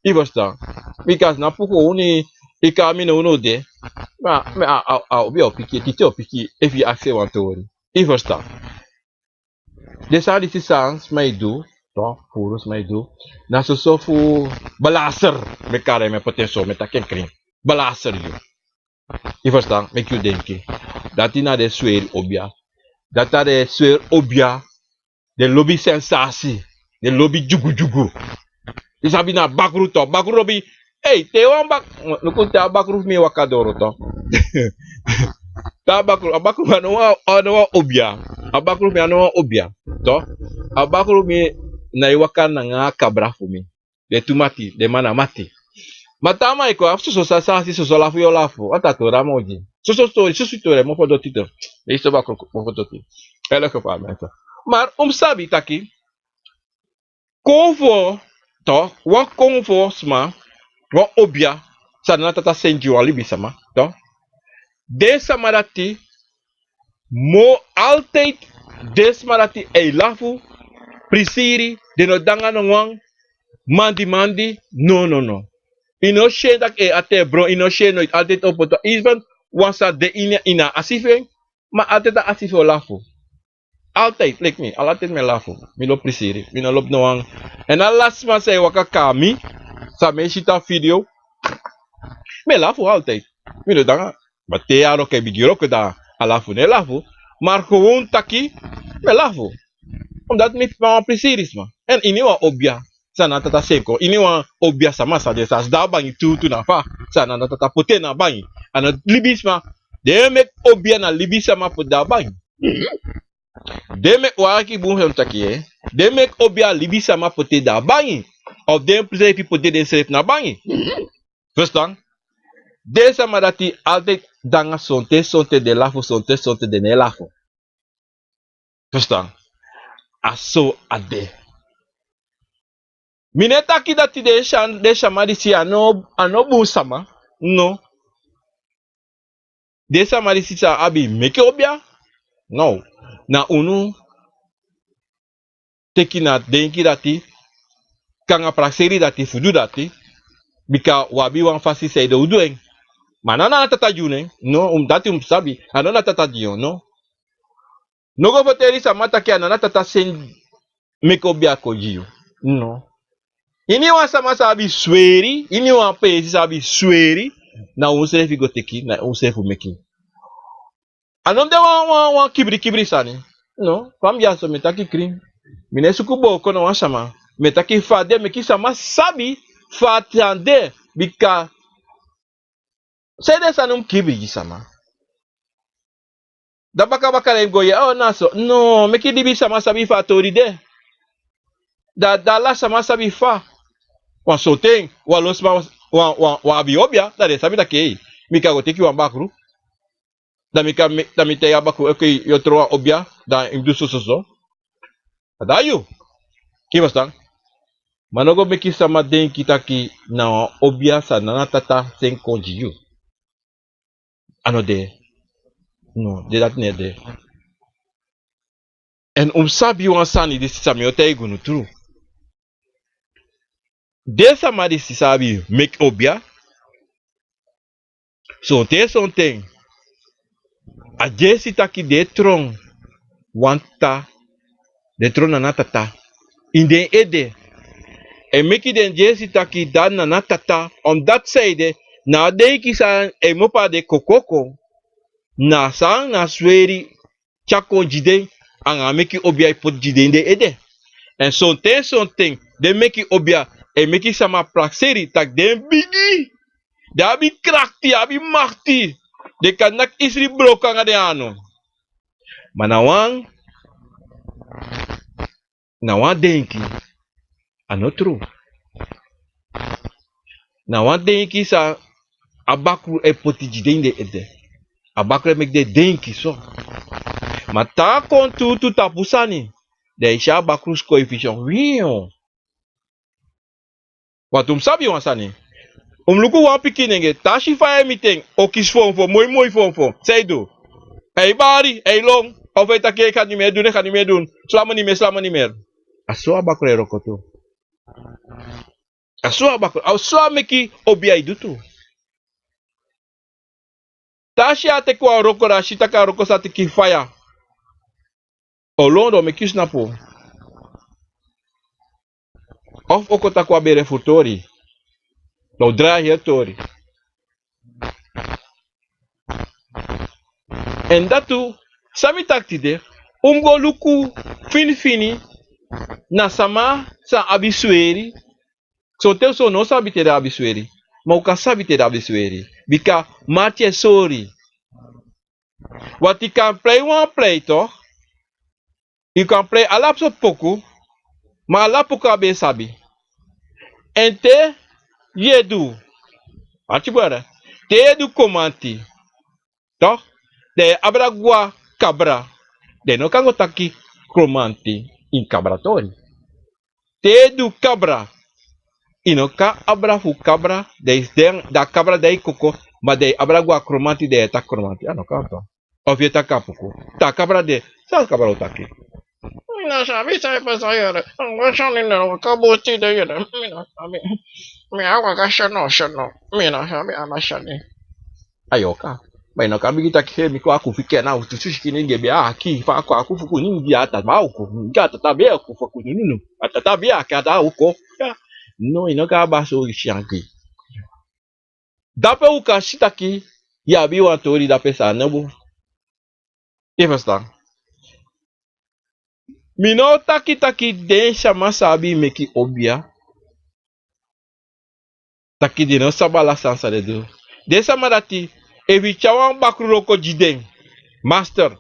Yu ferstan? Mi kan snapu fu unu, yu kan, mi no unu de. Ma, ma a, a, a obia o piki, Titi o piki, efu yu aksi en wan tori. Yu ferstan? Den sani disi san sma e du, to, furu sma e du. Na soso fu belaster, mi e kari en, mi e poti en so, mi e taki en krin. Belaster yu. Yu ferstan, meki yu denki. Dati na den sweri obia. Dati na den sweri obia. Den lobi sensasi. Den lobi dyugudyugu. Yu sabi na bakru to. Bakru lobi. Ei, te wan bak-, luku te a bakru fu mi e waka doro to. Te a bakru, a bakru a no wan, a no wan obia. A bakru fu mi a no wan obia. To. A bakru fu mi na e waka nanga a kabra fu mi. Den tu mati, den man na mati. Ma te a man e kon, a fu soso sensasi, soso lafu yu o lafu. Wan tata tori a man o gi. Soso tori, soso tori, mofo doti to. Den e so bakru, mofo doti. Elke fa a man e so. Ma un mus sabi taki, konfo, to, wan konfo sma, wan obia, san Nana Tata seni gi wan libisma, to. Den sama dati, mo altijd, den sma dati e lafu, prisiri, den no de nanga no wan, mandi mandi, no, no, no. Yu no si en taki, eh, a ten bron, yu no si en noiti, altijd opo to. Even wan sani de ini, ini a asi fu en, ma altijd a asi fu en o lafu. Altijd, leki mi, altijd mi e lafu. Mi lobi prisiri, mi no lobi no wan. Èn ala sma san e waka kon na mi, san mi e si a video, mi e lafu altijd. Mi no de nanga. Ma te a wroko e bigin wroko, dan a lafu no e lafu. Ma gewoon taki, mi e lafu. Omdat mi na wan prisiri sma. Èn ini wan obia, san Nana Tata seni kon, ini wan obia sama san de, san sidon na bangi tuutuu, na fa san Nana Tata poti en na bangi. A no libisma. Den e meki obia na libisma poti den na bangi. Den e meki, un arki bun san mi taki, eh. Den e meki obia, libisma poti den na bangi. Of den srefi poti densrefi na bangi. Verstaan? Den sama dati altijd danga sonten, sonten den lafu, sonten, sonten den ne lafu. Verstaan? A so a de. Mi no e taki dati den syan, den sama disi a no, a no bun sama. No. Den sama disi sa abi meke obia. No. Na unu teki na denki dati, kon nanga prakseri dati fu du dati, bika wi abi wan fasi san ede un du en. Ma a no na a tata gi unu en. No, un dati un sabi, a no na a tata gi unu en, no. No go ferteri sama taki a no na a tata seni meke obia kon gi yu. No. Iniwan sama san abi sweri, iniwan peesi san abi sweri, na unsrefi go teki, na unsrefi meki. A no de wan, wan, wan kibri kibri sani. No, fa mi de ya so mi e taki krin. Mi no e suku booko na wan sama. Mi e taki fa a de, meki sama sabi fa a tan de, bika san ede sani un mus kibri gi sama. Da baka baka den go ya, o, na so. No, meki dibi sama sabi fa a tori de. Da, da ala sama sabi fa. Wan sonten, wan lo sma, wan, wan, wan abi obia, da den sabi taki ei, mi kan go teki wan bakru. Da mi kan, mi, da mi taigi a bakru, oké, yu o tron wan obia, da yu mus du sososo. A da yu. Yu e ferstan? Ma no go meki sama denki taki na wan obia san a no na a tata seni kon gi yu. A no de. No, den dati no e de. Èn un mus sabi wan sani disi san mi o taigi unu tru. Den sama disi san abi meki obia, sonten, sonten, a dyesi taki den e tron wan tata, den e tron nana tata ini den ede. Èn meki den dyesi taki dati nana tata, omdat san ede, na a denki san e kmopo na den kokoko, na san na sweri tyari kon gi den, anga a meki obia e poti gi den ini den ede. Èn sonten, sonten, den meki obia e meki sama prakseri taki den bigi, den abi krakti, abi makti, den kan naki isri broko anga den anu. Ma na wan, na wan denki, a no tru. Na wan denki san a bakru e poti gi den ini den ede. A bakru e meki den denki so. Ma te a kon tuutuu tapu sani, dan yu si a bakru skoifi so. Wion. Want un mus sabi wan sani. Un mus luku wan pikinenge, te a si faya e miti en, o kisi fonfon, moi moi fonfon. San yu e du? Yu e bari, yu e lon, of yu e taki: "Ei, kan yu mi e du, ne kan yu mi e du. Sla mi, mi e sla mi." A so a bakru e wroko tu. A so a bakru, a so a meki obia e du tu. Te a si a teki wan wroko, dan a si taki a wroko sa teki faya. O lon, dan o meki yu snapu. Of o kon taki wan bere fu tori. Dan o drai a heri tori. Èn dati tu, san mi taki tide, un mus go luku finifini na sama san abi sweri. Sonten so un no sabi te den abi sweri. Ma un kan sabi te den abi sweri. Bika marki e sori. Want yu kan prei wan prei toch. Yu kan prei ala sortu poku. Ma ala poku a ben sabi. Èn te yu e du. Arki bun, te yu e du kromanti. Toch? Dan yu e abra gwa kabra. Dan yu no kan go taki kromanti ini kabra tori. Te yu e du kabra, yu no kan abra fu kabra, dan yu, dan a kabra dan e koko, ma dan yu e abra gwa kromanti, dan yu e taki kromanti. A no kan toch. Of yu e taki kapuku. Te a kabra de, san a kabra o taki? Mi no sabi san e pasa yere. Anga sani na waka bun tide yere. Mi no sabi. Mi a waka sani, sani. Mi no sabi anga sani. A yoka. Ma yu no kan bigin taki: "Hei, mi kon a kufu kena, u tu susi kini nge be a aki, fa a kon a kufu kunu ngi a tata, ma a uko. Ngi a tata be a kufu kunu nunu. A tata be a aki a da uko." Ya. No, yu no kan abra so yu si anki. Dape un kan si taki yu abi wan tori dape san a no bun. Yu e ferstan? Mi no taki taki den sama san abi meki obia, taki den no sabi ala sani san den du. Den sama dati, efu yu tyari wan bakru wroko gi den, master.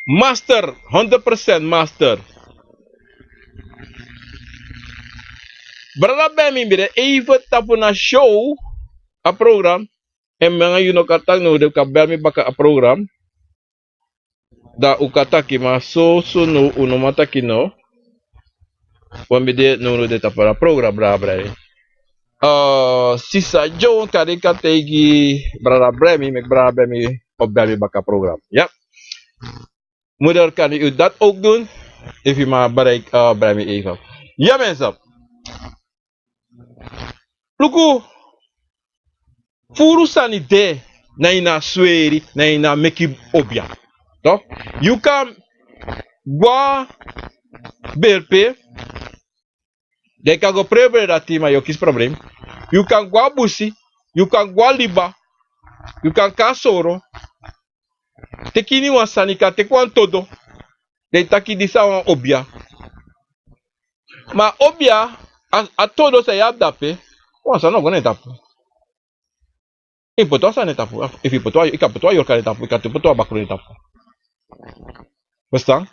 Master, honderd procent master. Brada Bemi, mi ben de even tapu na show, a program. En mi nanga yu no kan taki now, den kan bel mi baka a program. Dan un kan taki, ma so, so now, un no man taki now. Want mi de now, no de tapu na program, Brada Bemi. Eh, sisa Joan, kari kan taigi Brada Bemi, meki Brada Bemi o bel mi baka program. Ya. Moeder, kan u dat ook doen? Efu yu man bereik, eh, Bemi even. Ya, mensen. Luku, furu sani de, na ini a sweri, na ini a meki obia. Toch? Yu kan go na berpe, dan yu kan go prebere dati, ma yu o kisi problem. Yu kan go na busi, yu kan go na liba, yu kan kon na soro. Teki ini wan sani, yu kan teki wan todo. Dan yu taki disi na wan obia. Ma obia, a, a todo san yu abi dape, wan sani no go na en tapu. Yu poti wan sani na en tapu. Efu yu poti wan, yu kan poti wan yorka na en tapu, yu kan poti wan bakru na en tapu. Verstaan?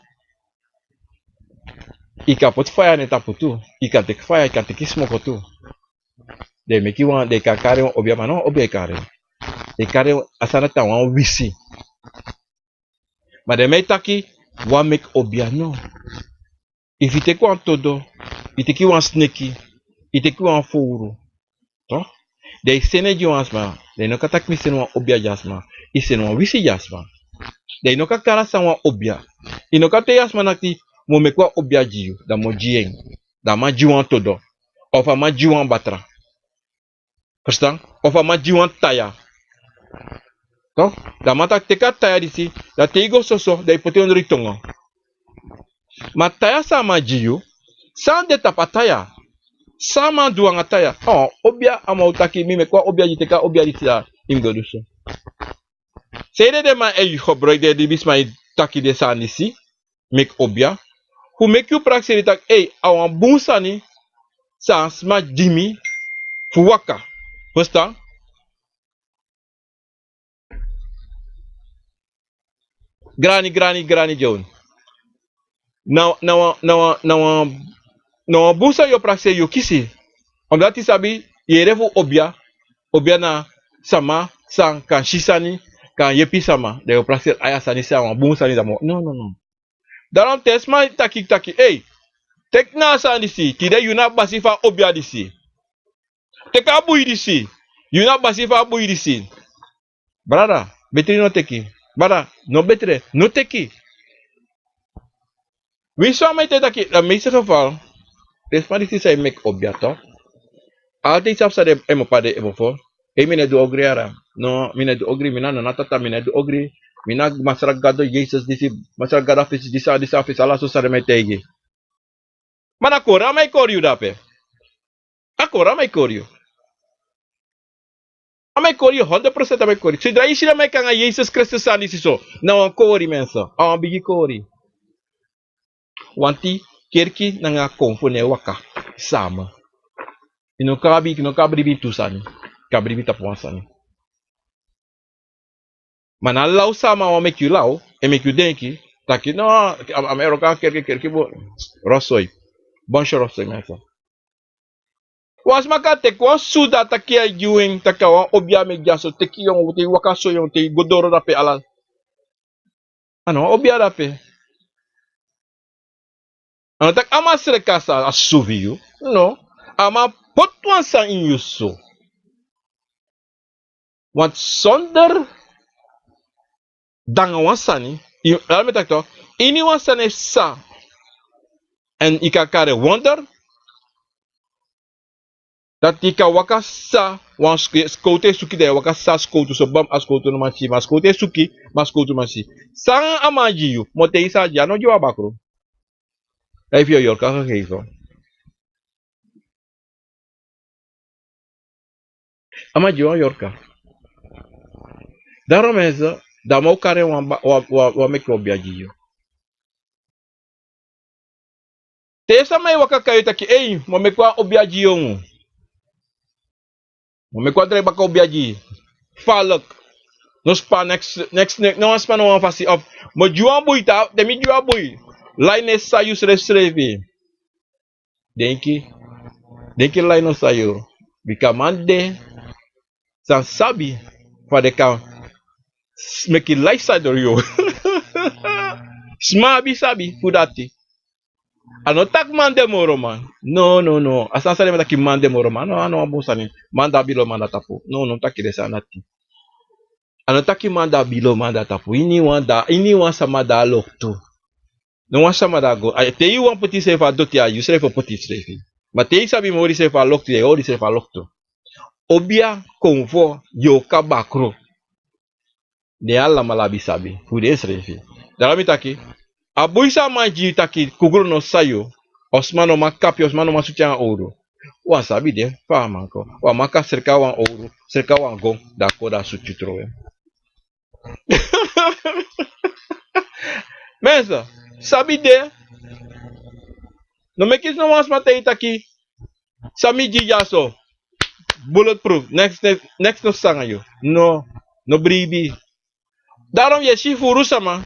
Yu kan poti faya na en tapu tu. Yu kan teki faya, yu kan teki smoko tu. Den meki wan, den kan kari wan obia, ma no wan obia yu kari. Den kari a sani dati na wan wisi. Ma den man e taki, wan meki obia no. Efu yu teki wan todo, yu teki wan sneki, yu teki wan fowru. Toch? Dan yu seni en gi wan sma, dan yu no kan taki mi seni wan obia gi a sma. Yu seni wan wisi gi a sma. Dan yu no kan kari a sani wan obia. Yu no kan taigi a sma taki mi o meki wan obia gi yu, dan mi o gi en. Dan a man gi wan todo. Of a man gi wan batra. Verstaan? Of a man gi wan taya. Toch? Dan a man taki teki a taya disi, dan te yu go soso, dan yu poti en ondro yu tongo. Ma taya san a man gi yu, san de tapu a taya? San a man du nanga taya? Oh, obia, a man o taki mi meki wan obia gi yu, teki a obia disi, dan yu mus go du so. Sanede den man e gebruik, den libisma e taki den sani disi, meki obia, fu meki yu prakseri taki, ei, a wan bun sani san a sma gi mi fu waka. Verstaan? Grani, grani, grani Joan. Na, na wan, na wan, na wan, na wan bun sani yu o prakseri, yu o kisi. Omdat yu sabi, yu yere fu obia, obia na sama san kan si sani, kan yepi sama. Dan yu o prakseri, ai, a sani disi a wan bun sani, dan mi o, no, no, no. Daarom te sma taki, taki, ei, teki na a sani disi, tide yu na basi fu a obia disi. Teki a bui disi, yu na basi fu a bui disi. Brada, betri no teki. Brada, no betri, no teki. Winsi wan man e taki, dan meeste geval, den sma disi san e meki obia, toch? Altijd sabi san den e meki obia, den e mofo. Ei, mi no e du ogri, yere. No, mi no e du ogri, mi na nana tata, mi no e du ogri. Mi na Masra Gado Yesus disi, Masra Gado a fesi disi, a disi a fesi, ala so san den man e taigi. Ma na kori a man e kori yu dape. A kori a man e kori yu. A man e kori yu, honderd procent a man e kori yu. Sidra yu si den man e kon nanga Yesus Kristus sani disi so, na wan kori, mensen. A wan bigi kori. Wanti kerki nanga konfo no e waka sama. Yu no kan abi, yu no kan bribi tu sani. Yu kan bribi tapu wan sani. Ma na law san a man wani meki yu law, e meki yu denki taki, no, a, a, a man e wroko a kerki, kerki bun. Rotzooi. Bunch rotzooi, mensen. Wan sma kan teki wan suda taki a e gi wi en, taki a wan obia mi e gi a so, teki yu, te yu waka so, yu te yu go doro dape ala. A no wan obia dape. A no taki a man sreka a sani, a suvi yu. No. A man poti wan sani ini yu so. Want zonder dan wan sani, yu, laat mi taki toch, ini wan sani sa, en yu kan kari wonder, dati yu kan waka sa, wan sk-, skowtu e suki, dan yu waka sa skowtu so, bam, a skowtu no man si, ma skowtu e suki, ma skowtu no man si. San a man gi yu, mi o taigi yu san a gi, a no gi wan bakru. Efu yu o yorka gegeven. A man gi wan yorka. Daarom mensen, dan mi o kari wan ba-, wan, wan, wan meki obia gi yu. Te sama e waka kon na yu taki, ei, mi o meki wan obia gi yu. Mi o meki wan drai baka obia gi yu. Falek. No span, neks, neks, neks, no wan span, no wan fasi. Of mi o gi wan bui, te mi gi wan bui, lai, ne san yu srefsrefi. Denki. Denki lai no sai yu. Bika man de san sabi fa den kan meki lai sai doro yu. Sma abi sabi fu dati. A no taki man de moro man. No, no, no. A sani san den man taki man de moro man. No, a no wan bun sani. Man de abi lo man na tapu. No, no taki den sani dati. A no taki man de abi lo man na tapu. Iniwan de, iniwan sama de a loktu. No wan sama de a go. A, te yu wani poti yusrefi a doti, a yusrefi o poti yusrefi. Ma te yu sabi mori yusrefi a loktu, yu e hori yusrefi a loktu. Obia, konfo, yorka, bakru. Den alamala abi sabi fu densrefi. Dati mi taki, a bui san a man gi yu taki kugru no sai yu, o sma no man kapi, o sma no man sutu yu nanga owru. Wan sabi de fa a man kon. Wan man kan sreka wan owru, sreka wan gon, da a kon da a sutu yu trowe. Mensen, sabi de. No meki no wan sma taigi taki san mi gi dyaso bulletproof, neks, neks, neks no sanga yu. No, no bribi. Daarom yu e si furu sama,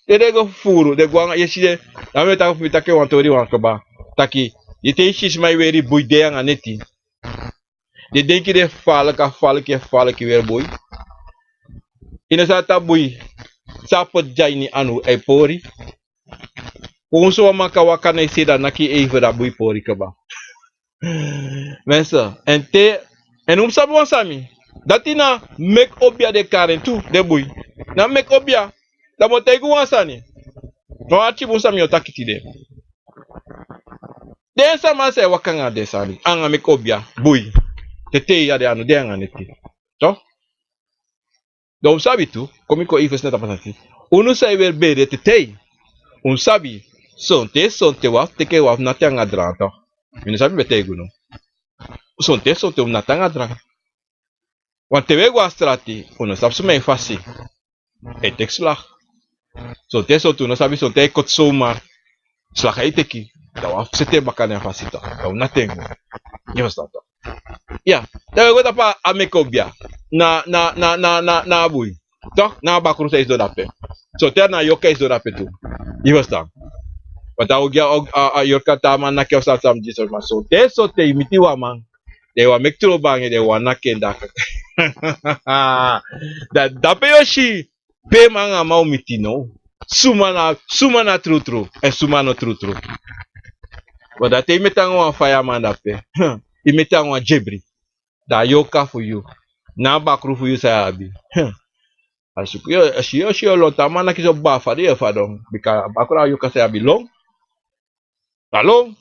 te den go furu, den go anga, yu e si den. Dan mi e taki fu mi taki wan tori wan kaba. Taki, yu te yu si sma e weri bui de anga neti. Den denki den faliki, a faliki, a faliki weri bui. Yu no sabi taki bui san a poti dya ini anu e pori. Fu un so wan man kan waka na yu sei, da a naki yu eive, da bui pori kaba. Mensen, en te, en un mus sabi wan sani. Dati na meki obia den kari en tu, den bui. Na meki obia. Da mi o taigi un wan sani. No, a arki bun san mi o taki tide. Den sama san e waka anga den sani, anga meki obia, bui. Tetei ya den anu de anga neti. Toch? Dan un sabi tu, kon mi kon even snel tapu a sani. Unu san e weri bere tetei. Un sabi, sonten, sonten wan fu teke wan fu nati anga dran, toch? Mi no sabi mi e taigi unu. Sonten, sonten un mus nati anga dran. Want te un e go a strati, un no sabi suma e fasi. E teki slag. Sonten, sonten un no sabi, sonten e koti somar. Slag e teki. Dan wan fu seti en baka na en fasi, toch. Dan un nati en go. Yu ferstan, toch? Ya, dan un e go tapu a meki obia. Na, na, na, na, na, na a bui. Toch? Na a bakru san e sidon dape. Sonten na a yorka e sidon dape tu. Yu ferstan? Want a ogri, a, a, a yorka, te a man naki en, o sani san mus gi sori, ma sonten, sonten yu miti wan man. Den wani meki trobi anga en, den wani naki en daka. Dan dape yu o si pe man anga man o miti now. Suma na, suma na trutru, èn suma no trutru. Want dan te yu meti anga wan fayaman dape, yu meti anga wan dyebri. Dan a yorka fu yu, na a bakru fu yu san yu abi. A suku yu, a si yu, si yu o lon, te a man naki so, baa, fadon yu e fadon. Bika a bakru, a yorka san yu abi lon. A lon.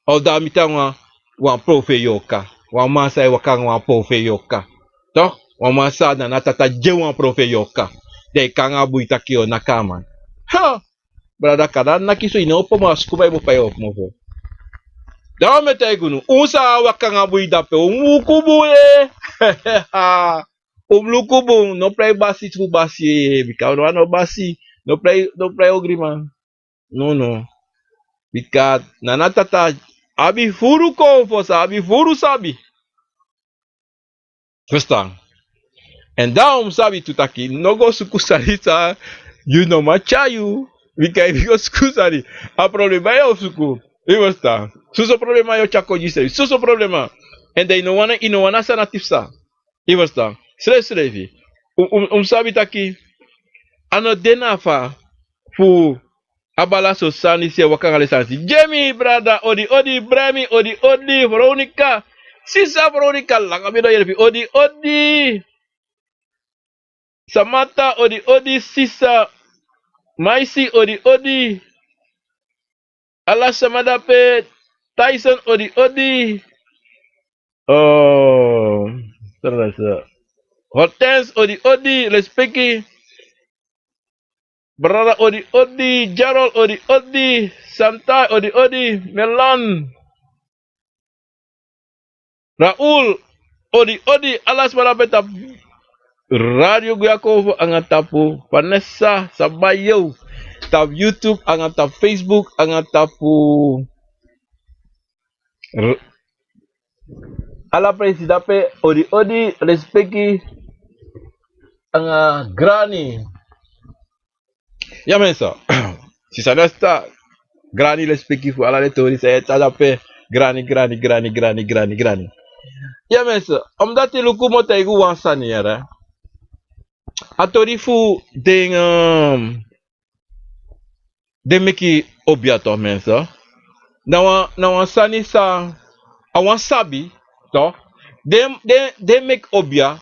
Of dan a miti anga wan, wan profeiti yorka. Wan man san e waka anga wan profeiti yorka. Toch? Wan man san na, na tata gi en wan profeiti yorka. Dan yu kon anga bui taki yu o naki a man. Ha! Brada, kaba naki so, yu no o opo mofo, a suku bai bo pai opo mofo. Dan mi e taigi unu, un san e waka anga bui dape, un mus luku bun, eh. Un mus luku bun, no prei basi fu basi, eh. Bika un no wani no basi, no prei, no prei ogriman. No, no. Bika Nana Tata abi furu kon fosi, abi furu sabi. Ferstan? Èn dan un mus sabi tu taki, no go suku sani san yu no man tyari yu. Bika efu yu go suku sani, a problema yu o suku. Yu ferstan? Soso problema yu o tyari kon gi yusrefi. Soso problema. Èn dan yu no wani, yu no wani a sani dati psa. Yu ferstan? Srefsrefi. Un, un, un mus sabi taki a no de na fa fu a bala so sani si e waka anga den sani si. Jamie, brada, odi odi. Bremi, odi odi. Veronica, sisa Veronica, langa mi no yere fi, odi odi. Samantha, odi odi. Sisa Maisi, odi odi. Ala sama dape. Tyson, odi odi. Oh, Hortense, odi odi. Lespeki. Brada, odi odi. Jarol, odi odi. Santa, odi odi. Melan. Raul, odi odi. Ala sma dape tapu Radio Guya Konfo anga tapu Vanessa Sabayo, tapu YouTube anga tapu Facebook anga tapu R-, ala presi dape, odi odi. Lespeki anga grani. Ya, mensen. Sisa Nesta, grani, lespeki fu ala den tori san yu e taki dape. Grani, grani, grani, grani, grani, grani. Ya, mensen, omdat die luku mo taigu wan sani, yere. A tori fu den, ehm, den meki obia toch, mensen. Na wan, na wan sani san, a wan sabi, toch. Den, den, den meki obia,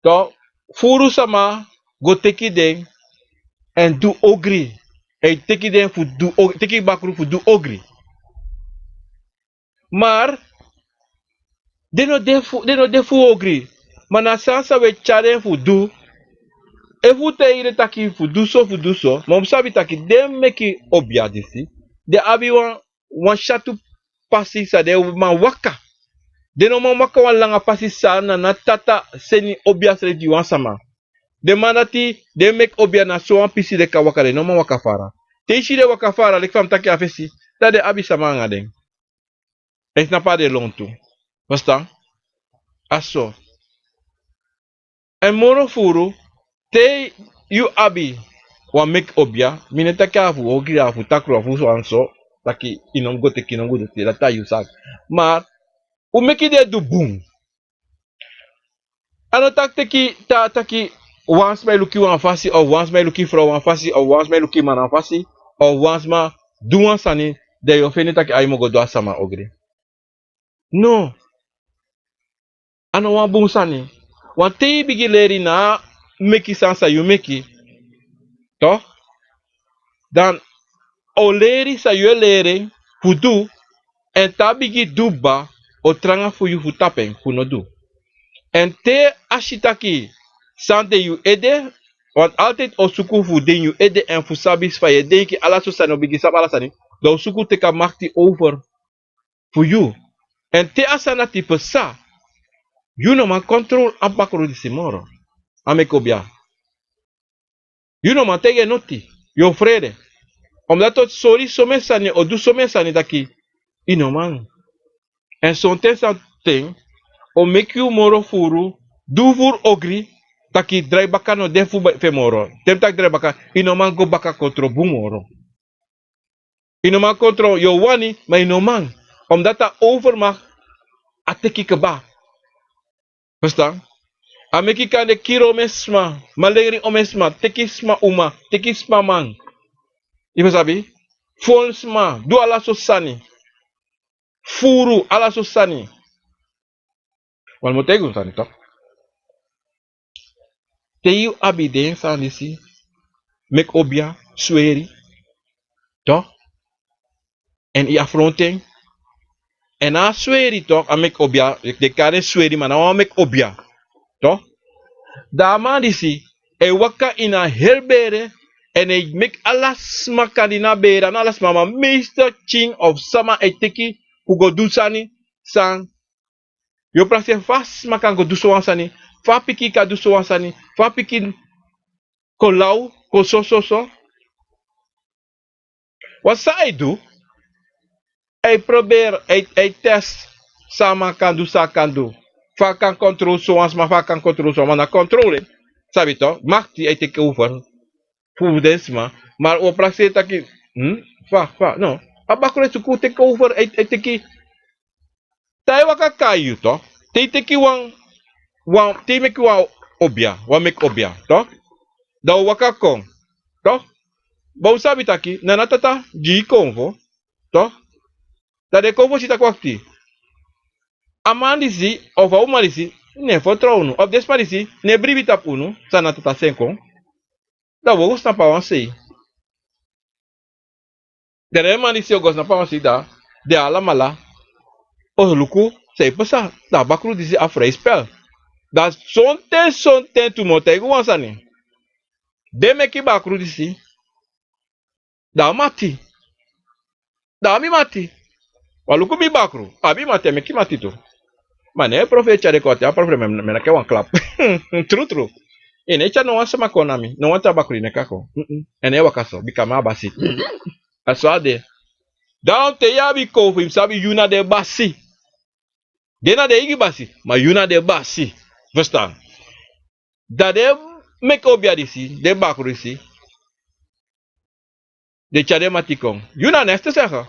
toch. Furu sama go teki den, èn du ogri. Èn teki den fu du og-, teki bakru fu du ogri. Maar den no de fu, den no de fu ogri. Ma na san san wi e tyari den fu du. Efu un taigi den taki fu du so, fu du so. Ma un sabi taki den meki obia disi, den abi wan, wan syatu pasi san den man waka. Den no man waka wan langa pasi san na, na Tata seni obia srefi gi wan sama. Den man dati, den meki obia, na so wan pisi den kan waka, den no man waka fara. Te i si den waka fara, leki fa mi taki a fesi, dan den abi sama anga den. Èn na pe den lontu. Verstaan? A so. Èn moro furu, te yu abi wan meki obia, mi no e taki a fu ogri, a fu takru, a fu so èn so, taki i no mu go teki, i no mu go teki, dati a yu saki. Maar un meki den du bun. A no taki teki, ta-, taki wan sma e luku yu wan fasi, of wan sma e luku yu frow wan fasi, of wan sma e luku yu man wan fasi, of wan sma du wan sani, dan yu o feni taki a yu mu go du a sama ogri. No. A no wan bun sani. Want te yu bigin leri na a meki sani san yu meki, toch? Dan a o leri san yu e leri en fu du, èn te a bigin du kaba, a o tranga fu yu fu tapu en, fu no du. Èn te a si taki san de yu ede, want altijd a o suku fu de yu ede èn fu sabi fa yu e denki, ala so sani, a o bigin sabi ala sani, dan a o suku teki a makti over fu yu. Èn te a sani dati pasa, yu no man kontrol a bakru disi moro. A meki obia. Yu no man taigi en noti. Yu o frede. Omdat a o sori somen sani, a o du somen sani taki i no man. Èn sonten, sonten a o meki yu moro furu, du furu ogri, taki drai baka no de fu ba-, fu en moro. Te mi taki drai baka, i no man go baka kontrol bun moro. I no man kontrol, yu o wani, ma i no man. Omdat a overmacht a teki kaba. Verstaan? A meki kande kiri omen sma, malengri omen sma, teki sma uma, teki sma man. Yu sabi? Fon sma, du ala so sani. Furu, ala so sani. Wan mi o taigi un sani toch. Te yu abi den sani disi, meki obia, sweri, toch? Èn yu afronti en. Èn a sweri toch, a meki obia, den e kari en sweri, ma na wan meki obia, toch? Dan a man disi e waka ini a heri bere, èn e meki ala sma kande na bere, a no ala sma, ma meeste pikin of sama e teki fu go du sani san Yu o prakseri fa sma kan go du so wan sani, fa pikin kan du so wan sani, fa pikin kon law, kon so, so, so. Wan san a e du, a e proberi, a e, a e test san a man kan du, san a kan du. Fa a kan kontrol so wan sma, fa a kan kontrol so wan man, na kontrol, eh. Sabi toch, makti a e teki over fu den sma, ma wi o prakseri taki, hmm, fa, fa, no. A bakru e suku teki over, a e, a e teki Te a e waka kon na yu toch, te yu teki wan, wan, te yu meki wan obia, wan meki obia, toch? Dan a o waka kon, toch? Ma un sabi taki, na a Tata gi yu konfo, toch? Dan den konfo si taki wakti. A man disi, of a uma disi, no e fertrow unu, of den sma disi, no e bribi tapu unu, san na a Tata seni kon. Dan un o go snap a wan sei. Dan den man disi o go snap a wan sei, dan den alamala o luku san e pasa, dan a bakru disi a vrij spel. Dan sonten, sonten tu mi o taigi un wan sani. Den meki bakru disi, dan a mati. Dan a mi mati. Wan luku mi bakru, a mi mati, a meki mati tu. Ma ne profeti tyari kon, a profeti mi, mi naki en wan klap. Tru, tru. Yu no e tyari no wan sama kon na mi, no wan tra bakru yu no e kon. Mm-mm. Èn no e waka so, bika mi a basi. A so a de. Dan te yu abi konfo, yu mus sabi yu na den basi. Den na den eigi basi, ma yu na den basi. Verstaan? Dan den meki obia disi, den bakru disi, den tyari den mati kon. Yu na next te sege.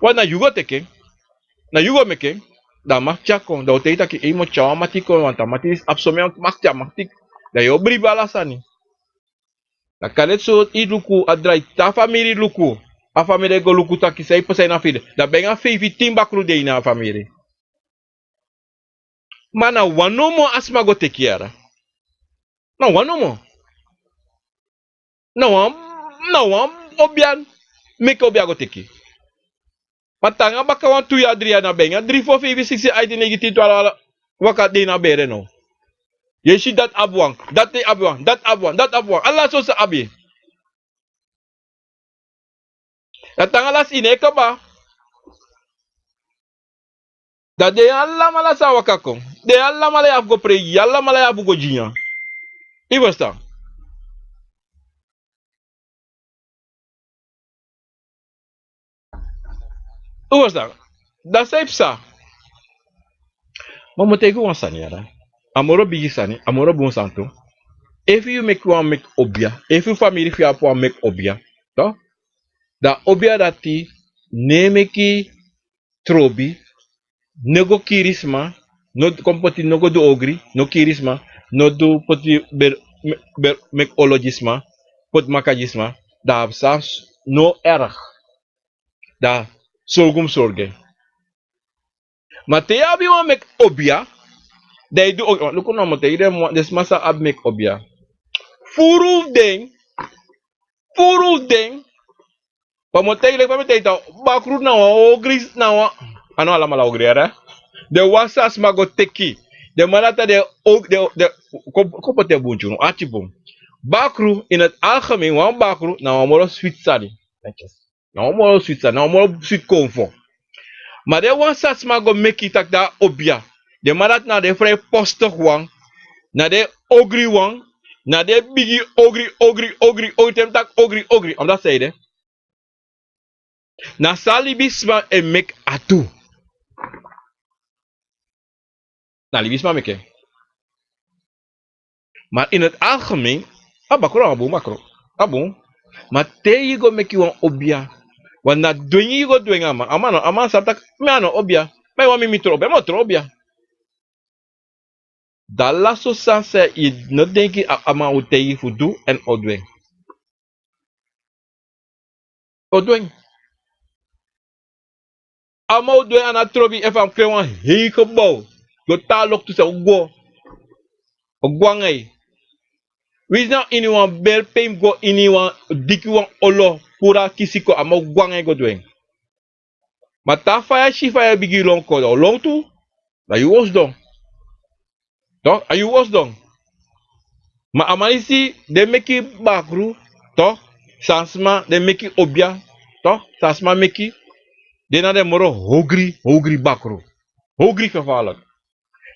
Wan na yu go teki en. Na yu go meki en. Dan a makti a kon. Dan un taigi taki ei, mi o tyari wan mati kon, want a mati disi abi somen makti, a makti. Dan yu o bribi ala sani. Dan kande so yu luku, a drai te a famiri luku. A famiri e go luku taki san e pasa ini a firi. Dan ben a feifi tin bakru de ini a famiri. Ma na wan nomo a sma go teki yara. Na wan nomo. Na wan, na wan obia, meki obia go teki. Ma te nanga baka wan tu yari, dri yari, na ben nanga dri, fo, feifi, siksi, aiti, neigi, tin, twarfu, ala waka de na bere no. Yu e si dati abi wan, dati abi wan, dati abi wan, dati abi wan. Ala sosi abi. Dan te nanga lasi yu no e kaba. Dan den alamala sa waka kon. Den alamala yu abi go preiki, alamala yu abi go gi nyan. Yu ferstan? Yu ferstan? Dan san e psa? Ma mi o taigi wan sani yara. A moro bigi sani, a moro bun sani tu. Efu yu meki wan meki obia, efu famiri fu yu abi wan meki obia, toch? Dan obia dati no e meki trobi, no go kiri sma, no kon poti, no go du ogri, no kiri sma, no du poti ber, ber, meki olo gi sma, poti maka gi sma, dan a psa no erg. Dan sorgu mus sorgu en. Ma te yu abi wan meki obia, dan yu du ogri, luku now, mi o taigi den, den sma san abi meki obia. Furu fu den, furu fu den, Ma mi o taigi, leki fa mi taigi, bakru na wan ogri, na wan, a no alamala ogri yara. Den wan san sma go teki. Den man dati den og, den, den, kon, kon poti en bun, tyun, ati bun. Bakru, in het algemeen, wan bakru, na wan moro switi sani. Na wan moro switi sani, na wan moro switi konfo. Ma den wan san sma go meki taki dan obia. Den man dati na den vrijpostig wan, na den ogri wan, na den bigi ogri, ogri, ogri, ogri, te mi taki ogri, ogri. Omdat san ede. Na san libisma e meki a tu. Na libisma meki en. Ma in het algemeen, a bakru a bun bakru. A bun. Ma te yu go meki wan obia. Want na dwengi yu go dwengi a man. A man no, a man sabi taki, mi a no obia. Ma yu wani mi tron obia, mi o tron obia. Dan ala so sani san yu no denki a, a man o taigi fu du èn o du en. O du en. A man o du en, a no trobi, efu a mus krei wan hei gebouw. Go tan a loktu san o go. O go nanga yu. Winsi na ini wan bel pe yu mus go ini wan diki wan olo, puru a kisi kon, a man o go nanga yu go du en. Ma te a faya si faya bigin lon kon, dan o lon tu. Dan yu o sidon. Toch, a yu o sidon. Ma a man disi, den meki bakru, toch, san sma, den meki obia, toch, san sma meki, den na den moro hogri, hogri bakru. Hogri gevaarlijk.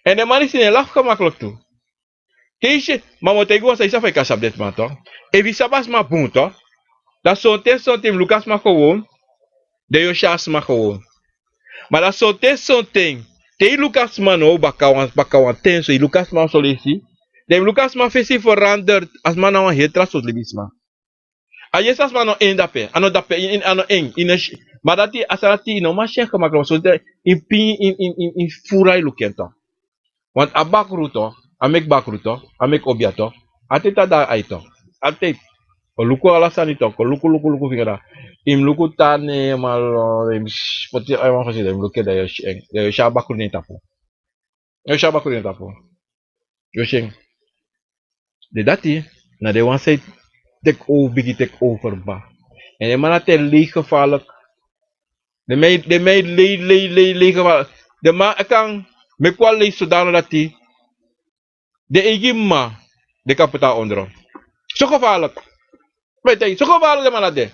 Èn den man disi no e lafu gemakkelijk tu. Te yu si, ma mi o taigi wan sani, yu sabi fa yu kan sabi den sma, toch. Efu yu sabi a sma bun, toch, dan sonten, sonten yu mus luku a sma gewoon, dan yu o si a sma gewoon. Ma dan sonten, sonten, te yu luku a sma now, baka wan, baka wan ten so, yu luku a sma son leisi, dan yu mus luku a sma fesi verander, a sma na wan heri tra sortu libisma. A yesi a sma no en dape, a no dape, yu, yu, a no en, yu no si. Ma dati, a sani dati yu no man si en gemakkelijk, sonten yu pin, yu, yu, yu, yu furu a yu luku en, toch. Want a bakru toch, a meki bakru toch, a meki obia toch, altijd a de na ai toch. Altijd. Kon luku ala sani toch, kon luku, luku, luku fingra. Yu mus luku tan, eh, malo, yu mus poti a wan fasi, dan yu mus luku, dan yu o si en, dan yu o si a bakru na en tapu. Yu o si a bakru na en tapu. Yu o si en. Den dati, na den wan san e take over, bigin take over kaba. Èn den man dati e lei gevaarlijk. Den man e, den man e lei, lei, lei, lei gevaarlijk. Den man kan meki wan lei zodanig dati den eigi mama, den kan poti a ondro. So gevaarlijk. Mi e taigi, so gevaarlijk den man dati de.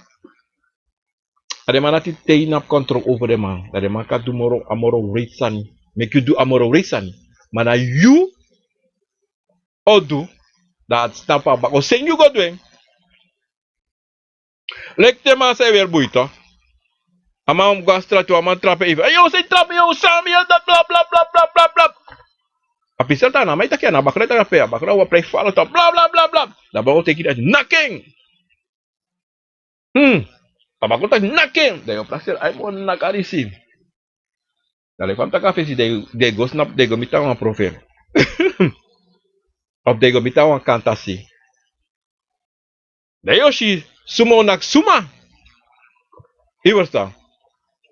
A den man dati te yu no abi controle over den man. Dan den man kan du moro, a moro wreed sani. Meki yu du a moro wreed sani. Ma na yu o du, dan a dati tapu a baka o seni yu go du en. Leki te man san e weri bui toch. A man mus go na strati, a man trapu en, efu, "Ey, yu san e trapu, yu san mi, yu dati, bla, bla, bla." A piseltu na a man e taki, a na a bakru e taki, a bakru o prei fala toch, bla, bla, bla, bla. Dan a bakru o teki dati, naki en. Hmm. Tabaku taki naki en. Dan yu o prakseri, ai, mi o naki a disi. Dan leki fa mi taki a fesi, den, den go snapu, den go miti a wan profeti. Of den go miti a wan kantasi. Dan yu o si suma o naki suma. Yu ferstan?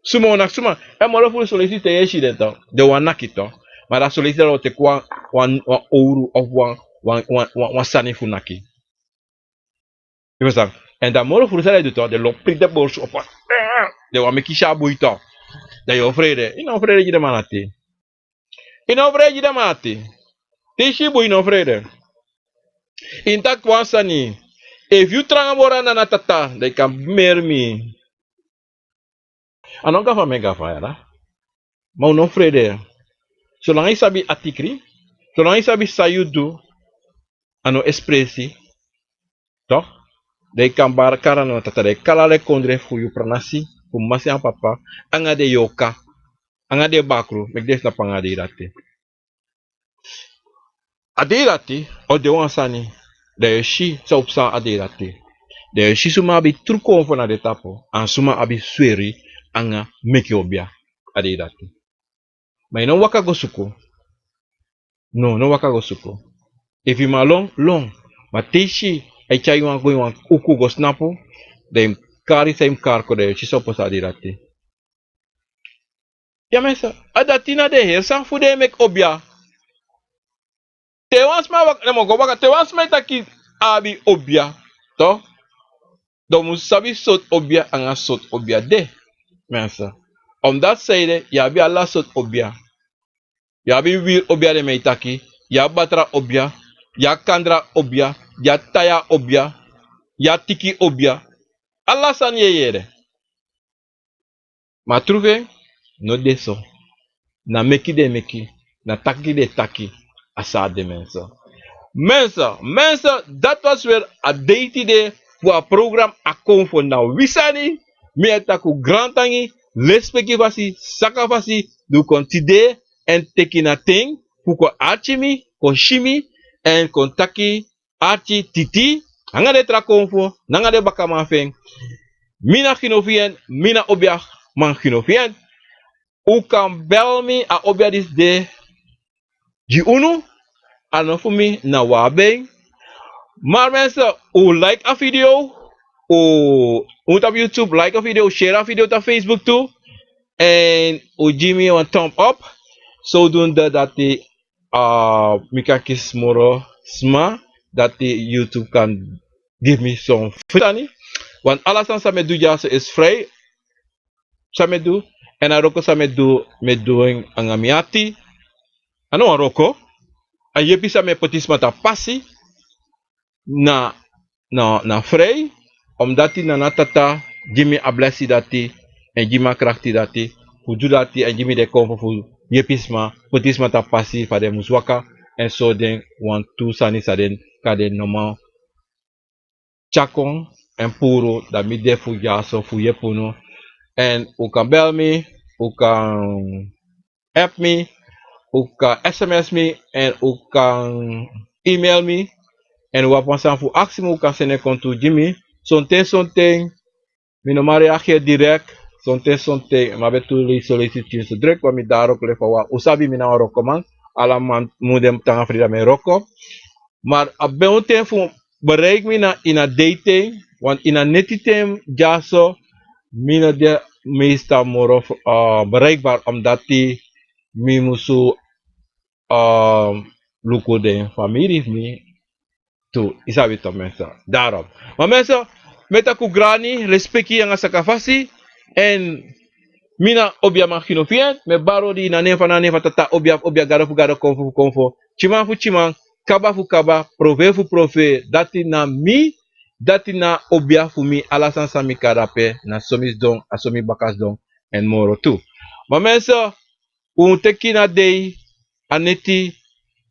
Suma o naki suma. Èn moro furu son leisi te yu e si den tu, den wani naki tu. Ma dan son leisi den o teki wan, wan, wan owru of wan, wan, wan, wan, wan sani fu naki. Yu ferstan? Èn dan moro furu san den du tu, den lobi den borsu opo. Den wani meki i si a bui tu. Dan yu o frede. I no frede gi den man ati. I no frede gi den man ati. Te i si bui, i no frede. I no taki wan sani. Efu yu tranga moro na Nana Tata, dan i kan meri mi. A no gafa mi e gafa ya. Ma un no frede. Solanga i sabi atikri, solanga i sabi san yu du, a no ekspresi. Toch? Dan i kan bari kari na Nana Tata, dan i kari ala den kondre fu yu pranasi, fu masi nanga papa, anga den yorka, anga den bakru, meki den snapu anga a dei dati. A dei dati o de wan sani, dan yu o si san o psa a dei dati. Dan yu o si suma abi tru konfo na den tapu, èn suma abi sweri anga meki obiya a dei dati. Ma yu no waka go suku. No, no waka go suku. Efu yu man lon, lon. Ma te i si a e tyari yu wan go ini wan uku go snapu, dan yu mus kari san yu mus kari kon, dan yu o si san o psa a dei dati. Ya, mensen, a dati na den heri sani fu den e meki obiya. Te wan sma waka, den man go waka, te wan sma e taki a abi obiya, toch? Dan un mus sabi sortu obiya anga sortu obiya de, mensen. Omdat sanede, yu abi ala sortu obiya. Yu abi wiri obiya, den man e taki, yu abi batra obiya, yu abi kandra obiya, yu abi taya obiya, yu abi tiki obiya. Ala sani yu e yere. Ma tru fu en no de so. Na meki den meki, na taki den taki, a so a de, mensen. Mensen, mensen, dat was weer a dei tide fu a program A Konfo Na Wi Sani. Mi e taki un grantangi, lespeki fasi, saka fasi, di un kon tide, èn teki na ten fu kon arki mi, kon si mi, èn kon taki arki Titi, nanga den tra konfo, nanga den bakaman fu en. Mi na Gino fu en, mi na obiaman Gino fu en. Un kan bel mi, a obia disi de gi unu, a no fu mi, na wan ben. Maar mensen, un like a video, un, un tapu YouTube, like a video, share a video tapu Facebook tu. Èn un gi mi wan thumb up. Zodoende dati, eh, mi kan kisi moro sma, dati YouTube kan gi mi son free sani. Want ala sani san mi e du dyaso is free. San mi e du, èn a wroko san mi e du, mi e du en nanga mi ati. A no wan wroko. A yepi san mi e poti sma tapu pasi. Na, na, na frei, omdat Nana Tata gi mi a blesi dati, èn gi mi a krakti dati, fu du dati, èn gi mi den konfo fu yepi sma, poti sma tapu pasi fa den mus waka, èn sori den wantu sani san den kan de normaal tyari kon èn puru, dan mi de fu dyaso fu yepi unu. Èn un kan bel mi, un kan app mi, un kan sms mi, èn un kan email mi. Èn un abi wan sani fu aksi mi, un kan seni en kon tu gi mi. Sonten, sonten, mi no man reageer direct. Sonten, sonten, mi abi tu leisi, son leisi tyinso druk, want mi de na wroko, leki fa un sabi mi na wan wrokoman. Ala man mu de, mi tan na frida, mi e wroko. Maar a ben un ten fu bereik mi na ini a dei ten, want ini a neti ten dyaso, mi no de meestal moro, eh, bereikbaar, omdat mi musu, eh, luku den famiri fu mi tu, i sabi toch, mensen. Daarom. Maar mensen, mi e taki un grani, lespeki nanga saka fasi, èn mi na obiaman Gino fu en, mi e bari odi na nen fu, na nen fu Tata, obia fu obia, gado fu gado, konfo fu konfo, tyiman fu tyiman, kaba fu kaba, profeer fu profeer, dati na mi, dati na obia fu mi, ala sani san mi kan dape, na so mi sidon, a so mi baka sidon, èn moro tu. Maar mensen, un teki na dei, a neti,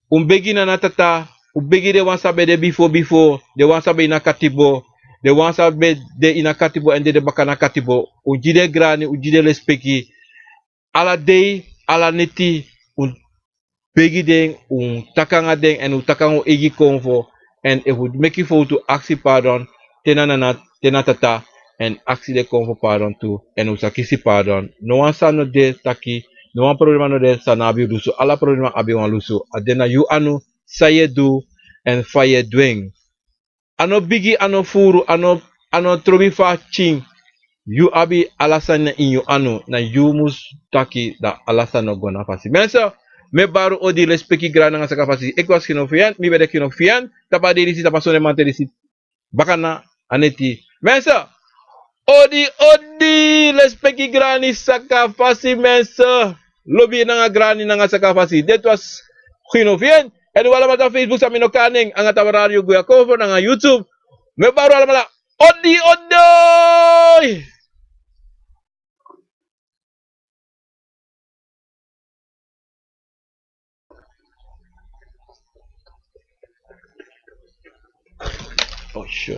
un begi Nana Tata, un begi den wan san ben de bifo bifo, den wan san ben ini a katibo, den wan san ben de ini a katibo èn dede baka na katibo, un gi den grani, un gi den lespeki, ala dei, ala neti, un begi den, un taki nanga den, èn un taki nanga un eigi konfo, èn efu un meki fowtu, aksi pardon, te na Nana, te na Tata, èn aksi den kon fu pardon tu, èn un sa kisi pardon. No wan sani no de taki, no wan problema no de san no abi lusu. Ala problema abi wan lusu. A de na yu anu, san yu e du, èn fa yu e du en. A no bigi, a no furu, a no, a no trobi fu a pikin. Yu abi ala sani na ini yu anu, na yu mus taki dan ala sani o go na fasi. Mensen, mi e bari odi, lespeki, grani nanga saka fasi. Eki wan Gino fi en, mi ben de Gino fi en, tapu a dei disi, tapu a sonde mamanten disi, baka na a neti. Mensen, odi, odi, lespeki, grani, saka fasi, mensen. Lobi nanga grani nanga saka fasi. Dati was Gino fi en. Èn un alamala na Facebook, san mi no kari nen, anga tapu Radio Guya Kovo nanga YouTube. Mi e bari un alamala. Odi, odi! Oh, sure.